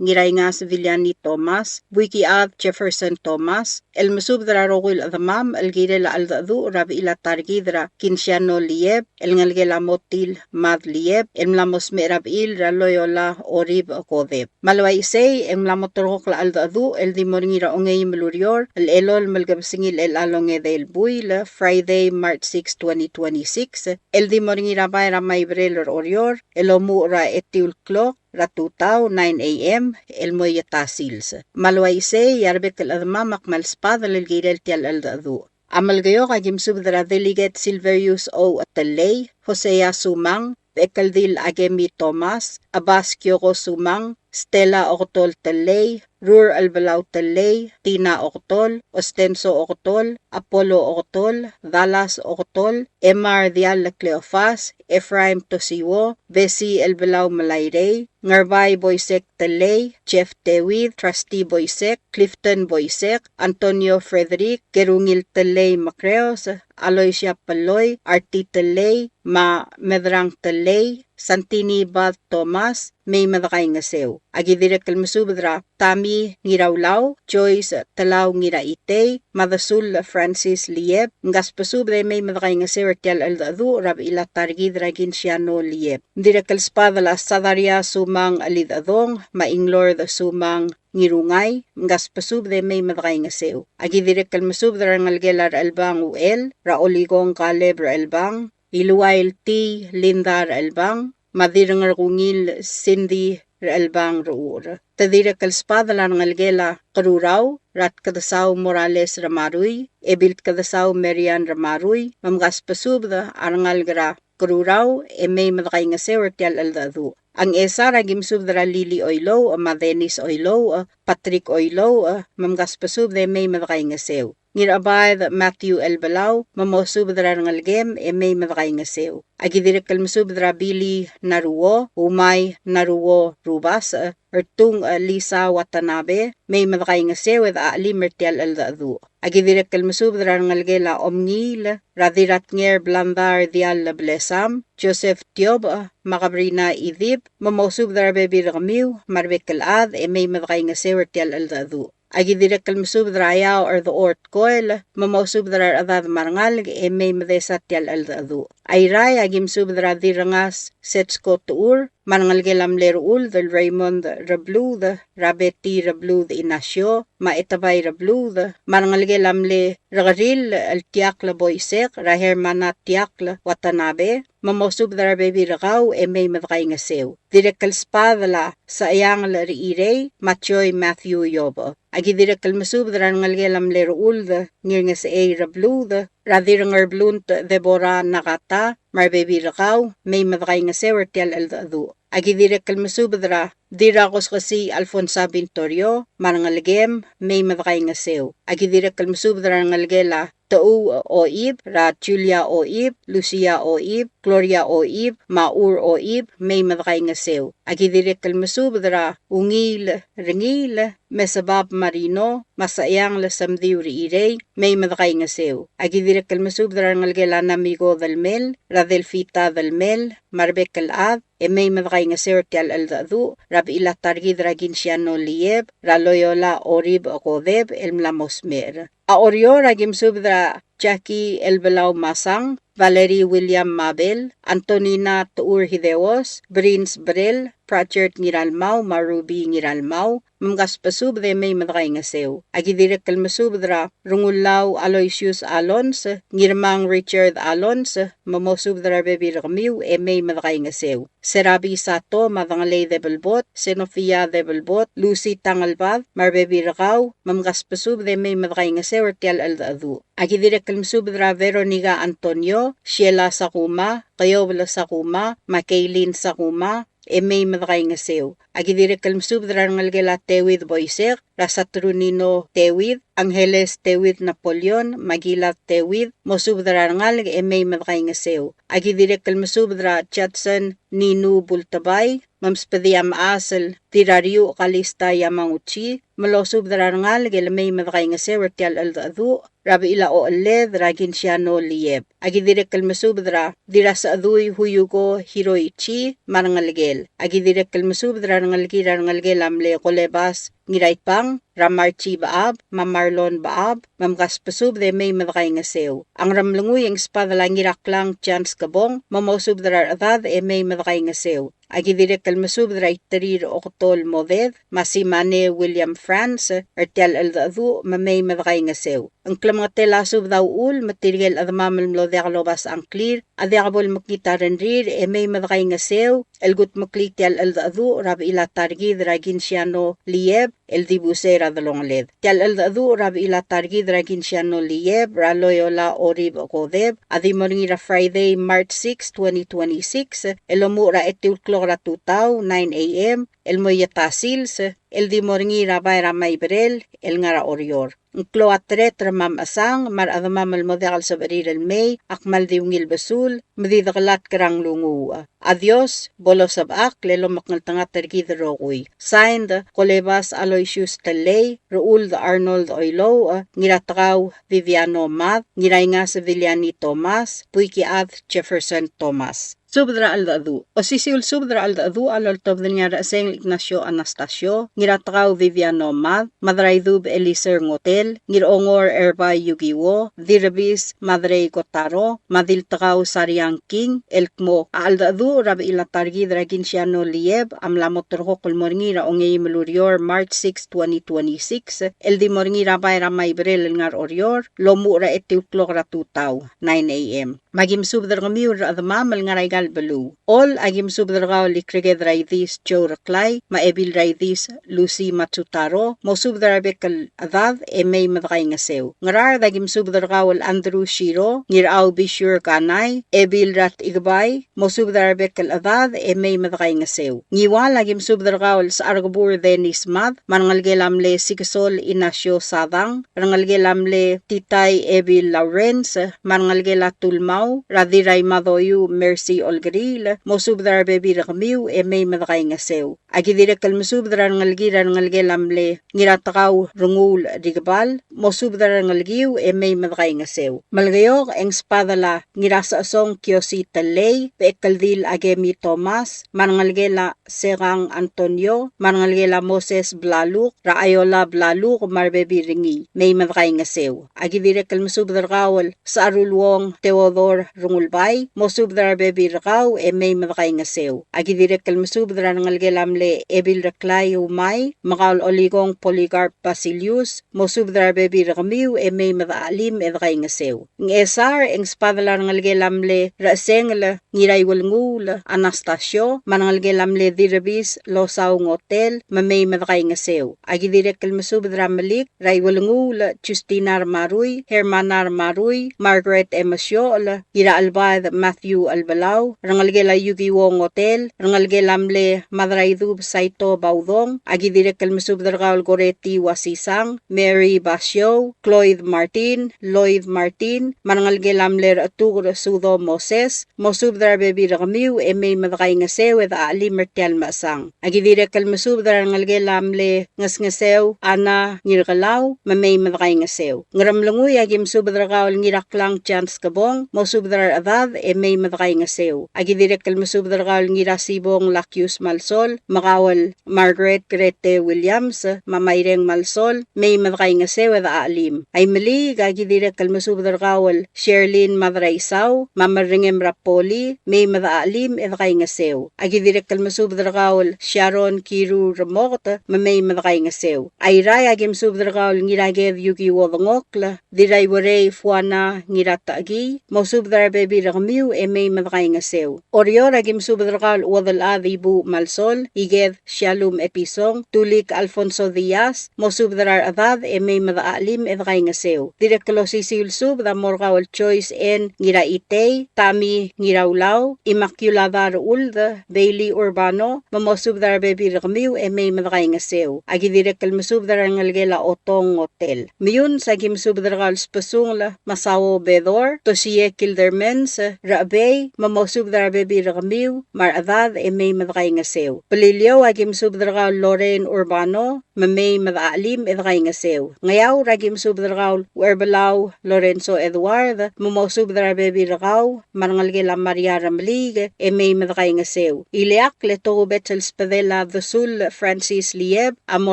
Ngiraingas Viliani Thomas, Buikichad Jefferson Thomas, el mesubed er a rokui el chedemam el kirel a cheldecheduch er a bechil a ta er kid er a Kinsiano Lieb, el ngelekel a Motil Mad Lieb, el mla mo smecher a bechil er a Loyola Orib Kodeb. Me a le uaisei, e ng mla mo terrekokl a cheldecheduch el di mo er ngii er a ongeim el ureor el elolem el kebesengil er chelecha el ongedei el buil, Friday, March six, twenty twenty-six, el di mo er ngii er a bai er a Maiberel er Oreor, el omuchel er a etiu el klok er a tutau, nine A M, el mo ieta sils. Me a le uaisei, e a rebek el chedemam a kmal sbadel el kirel tia el cheldecheduch. A Melekeok a ki mesubed er a Delegate Silverius O. Tellei, Hosea Sumang, Bekeldil Akemi Thomas, Abas Kioko Sumang, Stella Oketol Tellei, Rur Elbelau Tellei, Tina Oketol, Ostenso Oketol, Apollo Oketol, Dallas Oketol, Emar Dial Cleofas, Ephraim Tosiwo, Besi Elbelau Melairei, Ngerbai Boisek Tellei, Jeff David, Trustee Boisek, Clifton Boisek, Antonio Frederick, Kerungil Tellei Mekreos, Aloysia Peloi, Arti Tellei, me a Medrang Tellei, Santini Bad Thomas, mei me dekaingeseu. A ki dirrek el mesubed er a Tami Ngiraulau, Joyce Telau Ngiraitei, me a Desul Francis Lieb, mkasbesubed e mei me dekaingeseu er tia el cheldecheduch er a bechil a ta er kid er a Kinsiano Lieb. Ng dirrek el sbadel a Sadaria Sumang Chelidechedong, me a Inglord Sumang Ngirungai, mkasbesubed e mei me dekaingeseu. A ki dirrek el mesubed er a rengelekel a Rechelbang Uchel, er a Olikong Kaleb Rechelbang, Iluail Tii Linda Rechelbang, me a Dirrengerkungil Cindy Rechelbang Rechucher. Te dirrek el sbadel a rengelekel a Kerurau, er a Tkedesau Morales Remarui, Ebil Tkedesau Marian Remarui, me mkasbesubed a rengalek er a Kerurau, e mei me dekaingeseu er tia el cheldecheduch. A Ngchesar a ki mesubed er a Lili Oilouch, me a Dennis Oilouch, Patrick Oilouch, me mkasbesubed e mei me dekaingeseu. Ngirabaed Matthew Elbelau, me mosubed er a rengelekem, e mei me dekaingeseu. A ki dirrek el mesubed er a Billy Naruo, Umai Naruo Rubasech, Ertung Lisa Watanabe, mei me dekaingeseu e dechachelim er tia el cheldecheduch. A ki dirrek el mesubed er a rengelekel a Omngiil, er a Dirratnger Blandar Dial Blesam, Joseph Tiobech, me a Kabrina Idip, me mosubed er a rebebil er kemiu, me a rebek el chad, e mei me dekaingeseu er tia el cheldecheduch. A ki dirrek el mesubed er a Eaoch er Dechor Tkoel, me mosubed er a rechedad me a rengalek, e mei me desa tia el cheldecheduch. A Irrai a ki mesubed er a Dirrengas Setsko Techur, me a rengelekel a mle Rechuld el Raymond Rebluud, er a Betty Rebluud Inacio, me a Etebai Rebluud, me a rengelekel a mle Rekeril el Tiakl Boisek, er a Hermana Tiakl Watanabe, me mosubed er a rebebil er kau e mei me dekaingeseu. Dirrek el sbadel a Secheangel Rechirei, me a Joy Matthew Iobech. A ki dirrek el mesubed er a rengelekel a mle Rechuld Ngirngesechei Rebluud, er a Dirrengerblunt Deborah Nakata, me a rebebil er kau, mei me dekaingeseu er tia el cheldecheduch. A ki dirrek el mesubed er a Dirrakoskesii Alfonsa Bintorio, me a rengelekem, mei me dekaingeseu. A ki dirrek el mesubed er a rengelekel a Techuu Oib, er a Julia Oib, Lucia Oib, Gloria Oib, me a Ur Oib, mei me dekaingeseu. A ki dirrek el mesubed er a Ungiil Rengiil, Mesebab Marino, me a Secheangel Semdiu Rechirei, mei me dekaingeseu. A ki dirrek el mesubed er a rengelekel a Namiko Delmel, er a Delfita Delmel, me a rebek el chad, e mei me dekaingeseu er tia el cheldecheduch, er a bechil a ta er kid er a Kinsiano Lieb, er a Loyola Orib Kodeb, el mla mo smecher. A Oreor a ki mesubed er a Jackie Elbelau Masang, Valerie William Mabel, Antonina Techur Hideos, Brins Brel, Pratchard Ngiralmau, me a Ruby Ngiralmau, me mkasbesubed e mei me dekaingeseu. A ki dirrek el mesubed er a Rengullau Aloysius Alons, Ngirmang Richard Alons, me mosubed er a rebebil er kemiu e mei me dekaingeseu. Serabi Sato, me a Dengelei Debelbot, Senofia Debelbot, Lucy Tangelbad, me a rebebil er kau, me mkasbesubed e mei me dekaingeseu er tia el cheldecheduch. A ki dirrek el mesubed er a Veronica Antonio, Sheila Sakuma, Keobel Sakuma, me a Kaylin Sakuma, e mei me dekaingeseu. Aki dirrek el mesubed er a rengelekel a Teuid Boisek, er a Saturnino Teuid, Angeles Teuid Napoleon, me a Gilad Teuid, mosubed er a rengalek e mei me dekaingeseu. Aki dirrek el mesubed er a Judson Ninu Bultebai, me msbedii a mechas el Dirrariuch Kalista Yamanguchi, me losubed er a rengalek e le mei me dekaingeseu er tia el cheldecheduch er a bechil a ochelled er a Kinsiano Lieb. Aki dirrek el mesubed er a Dirrasechedui Huyuko Hiroichi me a rengelekel. Aki dirrek el mesubed er a rengelekir a rengelekel a mle Kolebas Ngiraipang, er a Marchi Bechab, me a Marlon Bechab, me mkasbesubed e mei me dekaingeseu. A Ngeremlengui e ng sbadel a Ngiraklang Chance Kebong, me mosubed er a rechedad e mei me dekaingeseu. Aki dirrek el mesubed er a Iterir Oketol Moded, me a Simane William France, er tia el cheldecheduch me mei me dekaingeseu. Ng klemengetel a subed a uchul me tirke el chedemam el mlo diak lobasech a ngklir a diak bo lemekngit a rengrir e mei me dekaingeseu el kudmeklii tia el cheldecheduch er a bechil a ta er kid er a Kinsiano Lieb el dibus er a delongeled. Tia el cheldecheduch er a bechil a ta er kid er a Kinsiano Lieb er a Loyola Oribech Kodep a di mo er ngii er a Friday, March six, twenty twenty-six, el omuchel er a etiu el klok er a tutau, nine A M, el mo er a ta sils, el di mo er ngii er a bai er a Maiberel el ngar er a Oreor. Ng klou a tereter me a mechesang me a rechedemam el mo diak el sebechir el mei a kmal di ungil besul me di dekelatk er a nglunguuch. A Dios bo losebechakl el omekngeltengat er kid el rokui. Signed, Kolebas Aloysius Tellei, Rechuld Arnold Oilouch, Ngiratekau Viviano Mad, Ngiraingas Viliani Thomas, Buikichad Jefferson Thomas. Subed er a cheldecheduch. Osisiu el subed er a cheldecheduch a loltobed er ngii a Rechesengel Ignacio Anastasio, Ngiratekau Viviano Mad, Madraidub Eliser Ngotel, Ngirongor Erbai Yukiwo, Dirrebis Madrei Kotaro, me a Diltekau Sariang King, el kmo a cheldecheduch er a bechil a ta er kid er a Kinsiano Lieb a mla mo terrekokl el mo er ngii er a ongeim el ureor, March six, twenty twenty-six, el di mo er ngii er a bai er a Maiberel el ngar er a Oreor, el omuchel er a etiu el klok er a tutau, nine A M. Me aki mesubed er kemiu el rechedemam el ngar er aika el beluu. Chol, aki mesubed er kau el Ikreked er a Idis Joe Reklai, me a Ebil er a Idis Lucy Matsutaro, mosubed er a rebek el chedad e mei me dekaingeseu. Ngaraard, aki mesubed er kau el Andrew Shiro, Ngirau Bishur Kanai, Ebil er a Techikebai, mosubed er a rebek el chedad e mei me dekaingeseu. Ngiwal, aki mesubed er kau el Secharkebur Dennis Mad, me a rengelekel a mle Sikesol Inacio Sadang, rengelekel a mle Titai Ebil Lawrence, me a rengelekel a Tulmau, er a Dirraimadoiu Mercy Olkeriil, mosubed er a rebebil er kemiu e mei me dekaingeseu. Aki dirrek el mesubed er a rengelekir a rengelekel a mle Ngiratekau Renguul Rikebal, mosubed er a rengelekiu e mei me dekaingeseu. Melekeok e ng sbadel a Ngirasechesong Kiosi Tellei, Bechekeldil Akemi Thomas, me a rengelekel a Sekang Antonio, me a rengelekel a Moses Blaluk, er a Aiola Blaluk, me a rebebil er ngii, mei me dekaingeseu. Aki dirrek el mesubed er kau el Secharuluong Theodore Rengulbai, mosubed er a rebebil er kau e mei me dekaingeseu. Aki dirrek el mesubed er a rengelekel a mle Ebil Reklai Umai, me kau el Olikong Polycarp Basilius, mosubed er a rebebil er kemiu e mei me dechachelim e dekaingeseu. Ngchesar e ng sbadel a rengelekel a mle Rechesengel Ngiraiuelenguul Anastasio, me a rengelekel a mle Dirrebis Losau Ngotel, me mei me dekaingeseu. Aki dirrek el mesubed er a Melik, Raiuelenguul Justina Remarui, Hermana Remarui, Margaret Emesiochel, Ngirachelbaed Matthew Elbelau, rengelekel a Yukiwo Ngotel, rengelekel a mle Madraidub Saito Baudong, aki dirrek el mesubed er kau el Koreti Wasisang, Mary Basiou, Cloyd Martin, Lloyd Martin, me a rengelekel a mle Rechetuker Sudo Moses, mosubed er a rebebil er kemiu e mei me dekaingeseu e dechachelim er tia el mechesang. Aki dirrek el mesubed er a rengelekel a mle Ngesngeseu Ana Ngirkelau, me mei me dekaingeseu. Ngeremlengui, aki mesubed er kau el Ngiraklang Chance Kebong, mosubed er a rechedad e mei me dekaingeseu. Aki dirrek el mesubed er kau el Ngirasibong Lakius Malsol, me kau el Margaret Grete Williams, me a Maireng Malsol, mei me dekaingeseu e dechachelim. Aimeliik, aki dirrek el mesubed er kau el Sherlyn Madraisau, me a Merrengem er a Poli, mei me dechachelim e dekaingeseu. Aki dirrek el mesubed er kau el Sharon Kiru Remoket, me mei me dekaingeseu. Airai, aki mesubed er kau el Ngiraked Yukiwo Dengokl, Dirraiuerei Fuana Ngiratechekii, mosubed er a rebebil er kemiu e mei me dekaingeseu. Oreor a ki mesubed er kau el Uodelchad Ibuuch Malsol, Iked Shallum Episong, Tulik Alfonso Diaz, mosubed er a rechedad e mei me dechachelim e dekaingeseu. Dirrek el osisiu el subed a mo er kau el Joyce N. Ngiraitei, Tami Ngiraulau, Immaculada Rechuld, Bailey Urbano, me mosubed er a rebebil er kemiu e mei me dekaingeseu. A ki dirrek el mesubed er a rengelekel a Otong Otel. Meyuns a ki mesubed er kau el Sbesungel Masao Bedor, Tosie Kildermans, Rechebei, me mosubed er a rebebil er kemiu me a rechedad e mei me dekaingeseu. Beliliou a ki mesubed er kau el Lorraine Urbano, me mei me dechachelim e dekaingeseu. Ngeaur a ki mesubed er kau el Ucherbelau Lorenzo Edward, me mosubed er a rebebil er kau me a rengelekel a Maria Remeliik e mei me dekaingeseu. Ileakl e tokubets el sbedel a Desull Francis Lieb a mo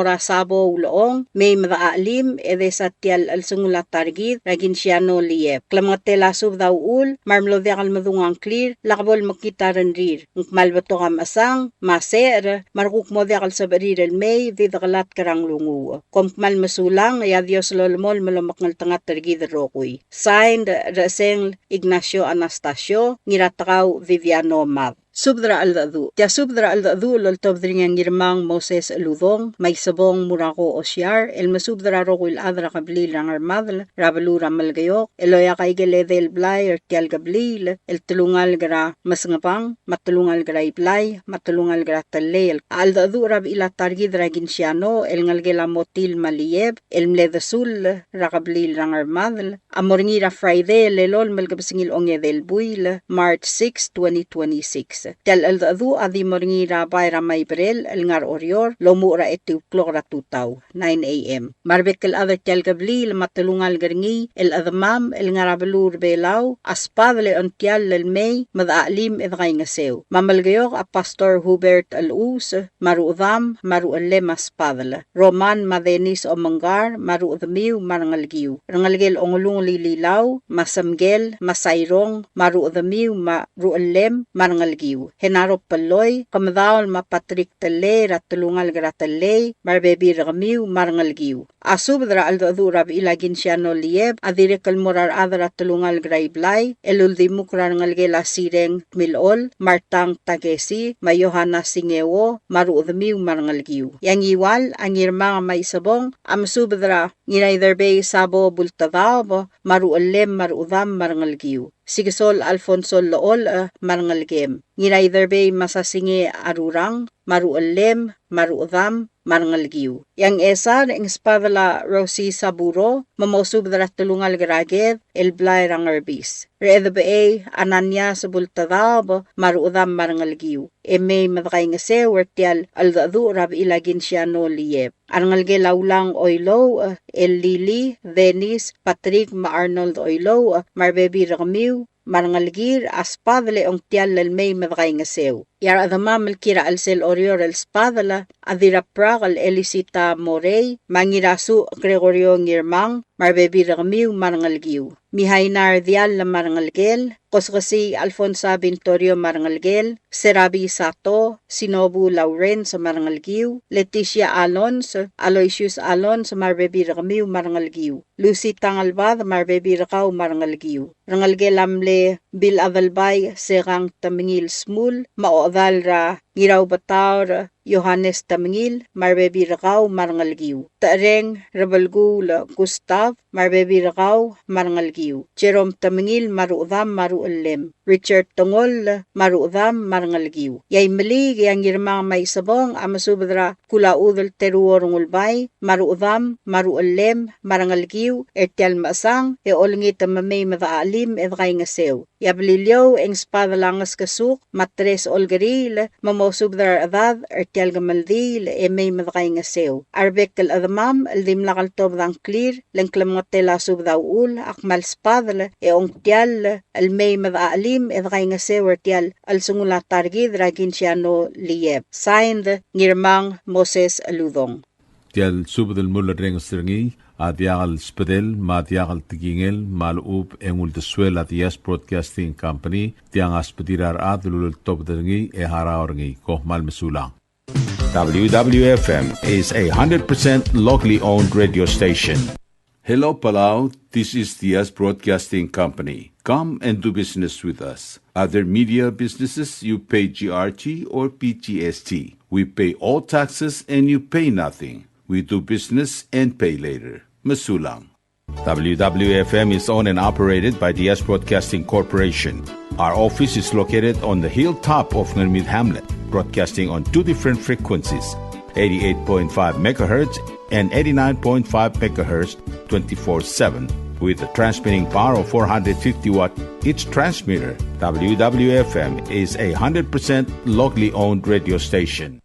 er a Sabo Ulechong, mei me dechachelim e desa tia el chelsengul a ta er kid er a Kinsiano Lieb. Klemengetel a subed a uchul me a remlo diak el medung a ngklir, lak bo lemekngit a rengrir. Ng kmal betok a mechesang me a secher me a rekuk mo diak el sebechir el mei, di dekelatk er a nglunguuch. Kom kmal mesulang, e a Dios lolemolem el omekngeltengat er kid el rokui. Signed, Rechesengel Ignacio Anastasio, Ngiratekau Viviano Mad. Subed er a cheldecheduch. Tia subed er a cheldecheduch el oltobed er ngii a Ngirmang Moses Uludong, me a Isebong Murako Osiar, el mesubed er a rokui el chad er a kebliil er a Ngermadel er a beluu er a Melekeok, el oeak aike el edei el blai er tia el kebliil el telungalek er a Mesengebang, me a telungalek er a Iblai, me a telungalek er a Tellei. A cheldecheduch er a bechil a ta er kid er a Kinsiano el ngelekel a Motil me a Lieb, el mle Desull er a kebliil er a Ngermadel, a mo er ngii er a Friday el elolem el kebesengil ongedei el buil, March six, twenty twenty-six. Tia el cheldecheduch a di mo er ngii er a bai er a Maiberel el ngar er Oreor, el omuchel er a etiu el klok er a tutau, nine A M. Me a rebek el chad er tia el kebliil me a telungalek er ngii el chedemam el ngar er a beluu er a Belau a sbadel e ongtiall el mei me dechachelim e dekaingeseu. Me a Melekeok a Pastor Hubert Elchus, me a ruchedam me a ruchellem a sbadel. Roman me a Dennis Omengkar, me a ruchedemiu me a rengelekiu. Rengelekel Ongelungel Ililau, me a Semkel, me a Sairong, me a ruchedemiu me a ruchellem me a rengelekiu. Henaro Pelloi, Kemedaol me a Patrick Tellei er a telungalek er a Tellei, me a rebebil er kemiu me a rengelekiu. A subed er a cheldecheduch er a bechil a Kinsiano Lieb a dirrek el mo er a rechad er a telungalek er a Iblai, el uldimukl er a rengelekel a Sireng Milechol, Martang Takesi, me a Yohana Singeo, me a ruchedemiu me a rengelekiu. E a Ngiwal, a Ngirmang me a Isebong a mesubed er a Ngiraiderbei Sabo Bultedaob, me a ruchellem me a ruchedam me a rengelekiu. Sikesol Alfonso Llecholch, me a rengelekem. Ngiraiderbei Masasinge Arurang, me a ruchellem, me a ruchedam, me a rengelekiu. E a Ngchesar e ng sbadel a Rosie Saburo, me mosubed er a telungalek er a Ked el blai er a Ngerbis. Rechedebechei Ananias Bultedaob, me a ruchedam me a rengelekiu. E mei me dekaingeseu er tia el cheldecheduch er a bechil a Kinsiano Lieb. A rengelekel a Ulang Oilouch, el Lili, Dennis, Patrick, me a Arnold Oilouch, me a rebebil er kemiu, me a rengelekir a sbadel e ongtiall el mei me dekaingeseu. E a rechedemam el kiei er a chelsel Oreor el sbadel a Dirrabrak el Elisita Morei, me a Ngirasuch Gregorio Ngirmang, me a rebebil er kemiu me a rengelekiu. Mihaina Rdiall me a rengelekel, Koskesii Alfonsa Bintorio me a rengelekel, Serabi Sato, Sinobu Lawrence me a rengelekiu, Leticia Alonso, Aloysius Alonso me a rebebil er kemiu me a rengelekiu. Lucy Tangelbad me a rebebil er kau me a rengelekiu. Rengelekel a mle Bill Adelbai Sekang Temengil Smul, me a ochedal er a Ngiraubetaor Johannes Temengil me a rebebil er kau me a rengelekiu. Techereng Rebelkuul Gustav me a rebebil er kau me a rengelekiu. Jerome Temengil me a ruchedam me a ruchellem. Richard Tengoll me a ruchedam me a rengelekiu. E a Imeliik e a Ngirmang me a Isebong a mesubed er a Kulachudel Teruo Rengulbai me a ruchedam me a ruchellem me a rengelekiu er tia el mechesang e olengit me mei me dechachelim e dekaingeseu. E a Beliliou e ng sbadel a Ngeskesuk me a Teres Olkeriil me mosubed er a rechedad er tia el kemeldiil e mei me dekaingeseu. A rebek el chedemam el dimlak el tobed a ngklir le ng klemengetel a subed a uchul a kmal sbadel e ongtiall el mei me dechachelim e dekaingeseu er tia el chelsengul a ta er kid er a Kinsiano Lieb. Signed, Ngirmang Moses Uludong. Tia el subed el mulerrenges er ngii a diak el sbedel me a diak el tekingel me a lechub e ng uldesuel a Diaz Broadcasting Company, tiang a sbedir a rechad el uleltobed er ngii e harau er ngii. Kom kmal mesulang. W W F M is a hundred percent locally owned radio station. Hello, Palau. This is Diaz Broadcasting Company. Come and do business with us. Other media businesses, you pay G R T or P G S T. We pay all taxes and you pay nothing. We do business and pay later. Mesulang. W W F M is owned and operated by Diaz Broadcasting Corporation. Our office is located on the hilltop of Ngermid Hamlet, broadcasting on two different frequencies, eighty-eight point five megahertz and eighty-nine point five megahertz, twenty-four seven, with a transmitting power of four hundred fifty watt each transmitter. W W F M is a hundred percent locally owned radio station.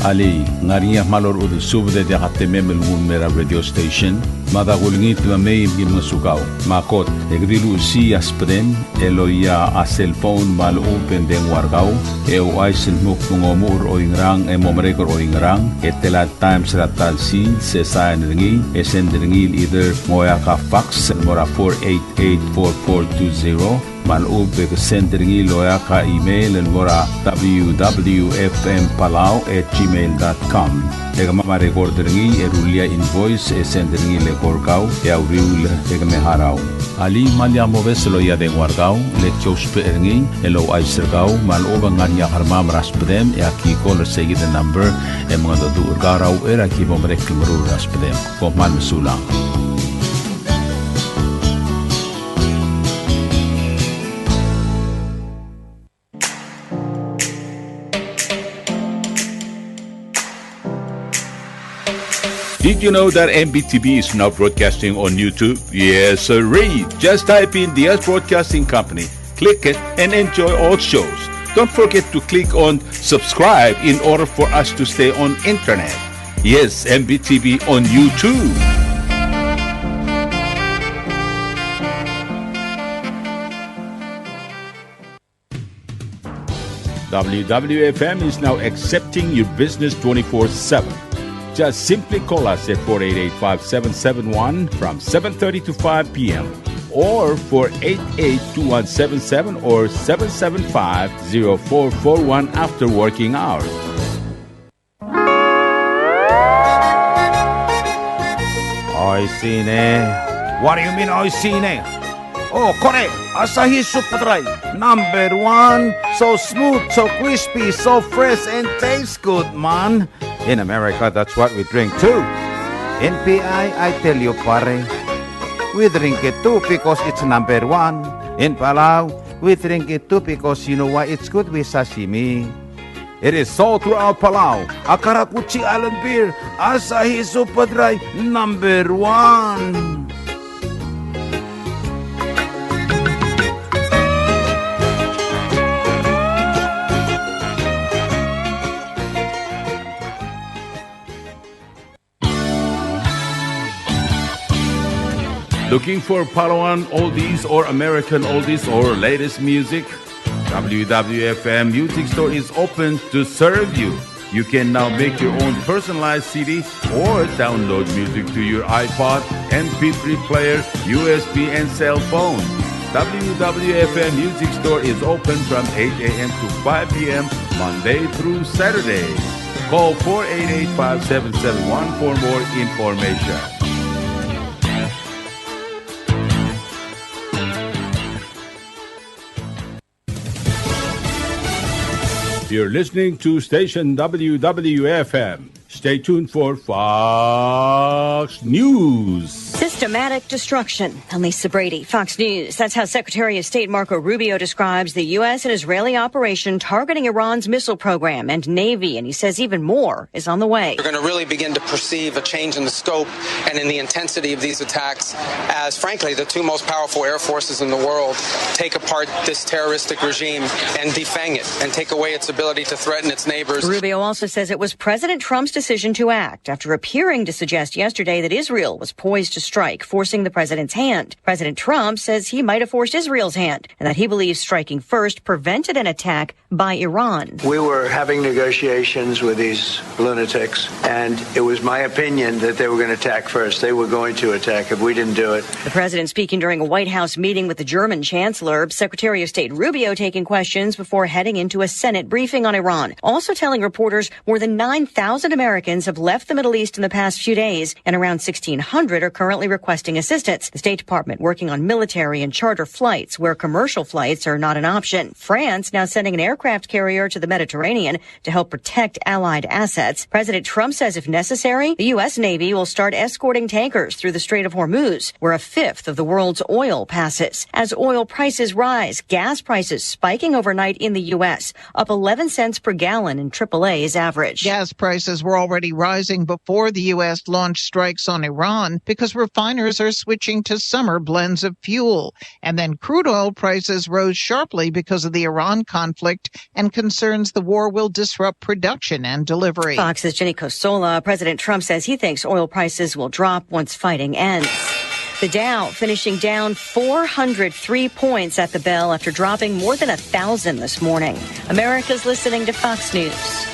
Alii, ng ngar er ngii a kmal orechudel subed e diak a temem el nguu el mei er a radio station? Mada kulengit me mei me ki ngosukau. Me a kot, e ke di luchesii a subedem el oia a cell phone me a lechub e ng dengua er kau, e ouchais el dmu kmo ng omuchel er oingerang e mo merek er oingerang, e tela el times er a ta el sils, e sain er ngii, e send er ngii el either ng oeak a fax el mo er a four eight eight four four two zero, me a lechub e ke send er ngii el oeak a email el mo er a W W F M Palau at gmail dot com. E kemam a record er ngii e rullii a invoice e send er ngii el eko er kau e a uriul e ke me harau. Alii, me ng diak mobes el oia dengua er kau, le ki ousbech er ngii el ouchais er kau me a lechub e ng ngar er ngii a kermam er a subedem e aki call er seikid el number e mengedecheduch er kau er a uchei er a ki bo merek el meruul er a subedem. Kom kmal mesulang. Did you know that M B T V is now broadcasting on YouTube? Yes, sirree. Just type in Diaz Broadcasting Company, click it, and enjoy all shows. Don't forget to click on subscribe in order for us to stay on internet. Yes, M B T V on YouTube. W W F M is now accepting your business twenty-four seven. Just simply call us at four eight eight, five seven seven one from seven thirty to five p m, or four eight eight, two one seven seven or seven seven five, zero four four one after working hours. Oishii ne. What do you mean, oishii ne? Oh, kore, Asahi Super Dry, number one. So smooth, so crispy, so fresh, and tastes good, man. In America, that's what we drink too. In P I, I tell you, pare, we drink it too because it's number one. In Palau, we drink it too because you know why? It's good with sashimi. It is sold throughout Palau. A karakuchi island beer, Asahi Super Dry, number one. Looking for Palauan oldies or American oldies or latest music? W W F M Music Store is open to serve you. You can now make your own personalized C D or download music to your iPod, M P three player, U S B, and cell phone. W W F M Music Store is open from eight a m to five p m, Monday through Saturday. Call four eight eight, five seven seven one for more information. You're listening to station W W F M. Stay tuned for Fox News. Systematic destruction. I'm Lisa Brady, Fox News. That's how Secretary of State Marco Rubio describes the U S and Israeli operation targeting Iran's missile program and Navy, and he says even more is on the way. We're gonna really begin to perceive a change in the scope and in the intensity of these attacks as, frankly, the two most powerful air forces in the world take apart this terroristic regime and defang it and take away its ability to threaten its neighbors. Rubio also says it was President Trump's decision to act after appearing to suggest yesterday that Israel was poised to strike, forcing the president's hand. President Trump says he might have forced Israel's hand and that he believes striking first prevented an attack by Iran. We were having negotiations with these lunatics, and it was my opinion that they were going to attack first. They were going to attack if we didn't do it. The president speaking during a White House meeting with the German chancellor. Secretary of State Rubio taking questions before heading into a Senate briefing on Iran, also telling reporters more than nine thousand Americans have left the Middle East in the past few days, and around sixteen hundred are currently requesting assistance. The State Department working on military and charter flights where commercial flights are not an option. France now sending an aircraft carrier to the Mediterranean to help protect allied assets. President Trump says if necessary, the U S Navy will start escorting tankers through the Strait of Hormuz, where a fifth of the world's oil passes. As oil prices rise, gas prices spiking overnight in the U S, up eleven cents per gallon in triple A's average. Gas prices were already rising before the U S launched strikes on Iran because refiners are switching to summer blends of fuel. And then crude oil prices rose sharply because of the Iran conflict and concerns the war will disrupt production and delivery. Fox's Jenny Cosola. President Trump says he thinks oil prices will drop once fighting ends. The Dow finishing down four hundred three points at the bell after dropping more than a thousand this morning. America's listening to Fox News.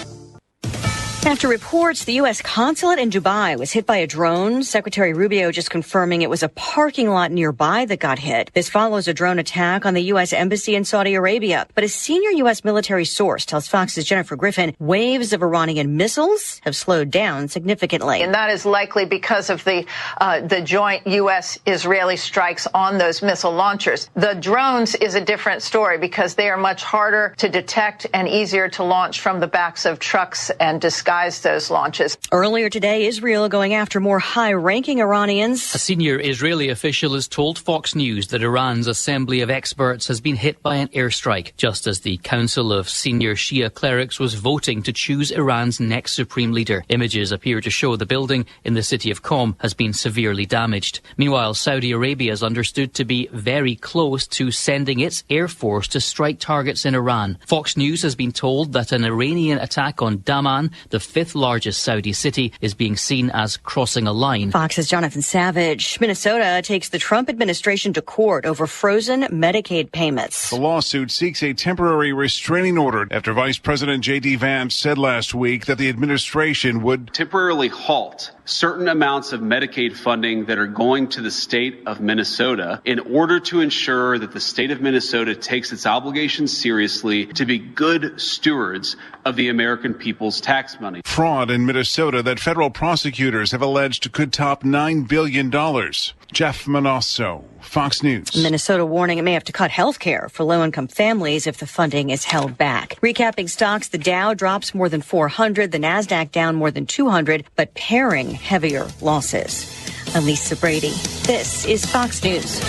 After reports the U S consulate in Dubai was hit by a drone, Secretary Rubio just confirming it was a parking lot nearby that got hit. This follows a drone attack on the U S embassy in Saudi Arabia. But a senior U S military source tells Fox's Jennifer Griffin waves of Iranian missiles have slowed down significantly. And that is likely because of the, uh, the joint U S Israeli strikes on those missile launchers. The drones is a different story because they are much harder to detect and easier to launch from the backs of trucks and disguise those launches. Earlier today, Israel going after more high-ranking Iranians. A senior Israeli official has told Fox News that Iran's Assembly of Experts has been hit by an airstrike, just as the Council of Senior Shia Clerics was voting to choose Iran's next supreme leader. Images appear to show the building in the city of Qom has been severely damaged. Meanwhile, Saudi Arabia is understood to be very close to sending its air force to strike targets in Iran. Fox News has been told that an Iranian attack on Dammam, the fifth largest Saudi city, is being seen as crossing a line. Fox's Jonathan Savage. Minnesota takes the Trump administration to court over frozen Medicaid payments. The lawsuit seeks a temporary restraining order after Vice President J D Vance said last week that the administration would temporarily halt certain amounts of Medicaid funding that are going to the state of Minnesota in order to ensure that the state of Minnesota takes its obligations seriously to be good stewards of the American people's tax money. Fraud in Minnesota that federal prosecutors have alleged could top nine billion dollars. Jeff Monosso, Fox News. Minnesota warning it may have to cut health care for low-income families if the funding is held back. Recapping stocks, the Dow drops more than four hundred, the Nasdaq down more than two hundred, but paring heavier losses. I'm Lisa Brady. This is Fox News.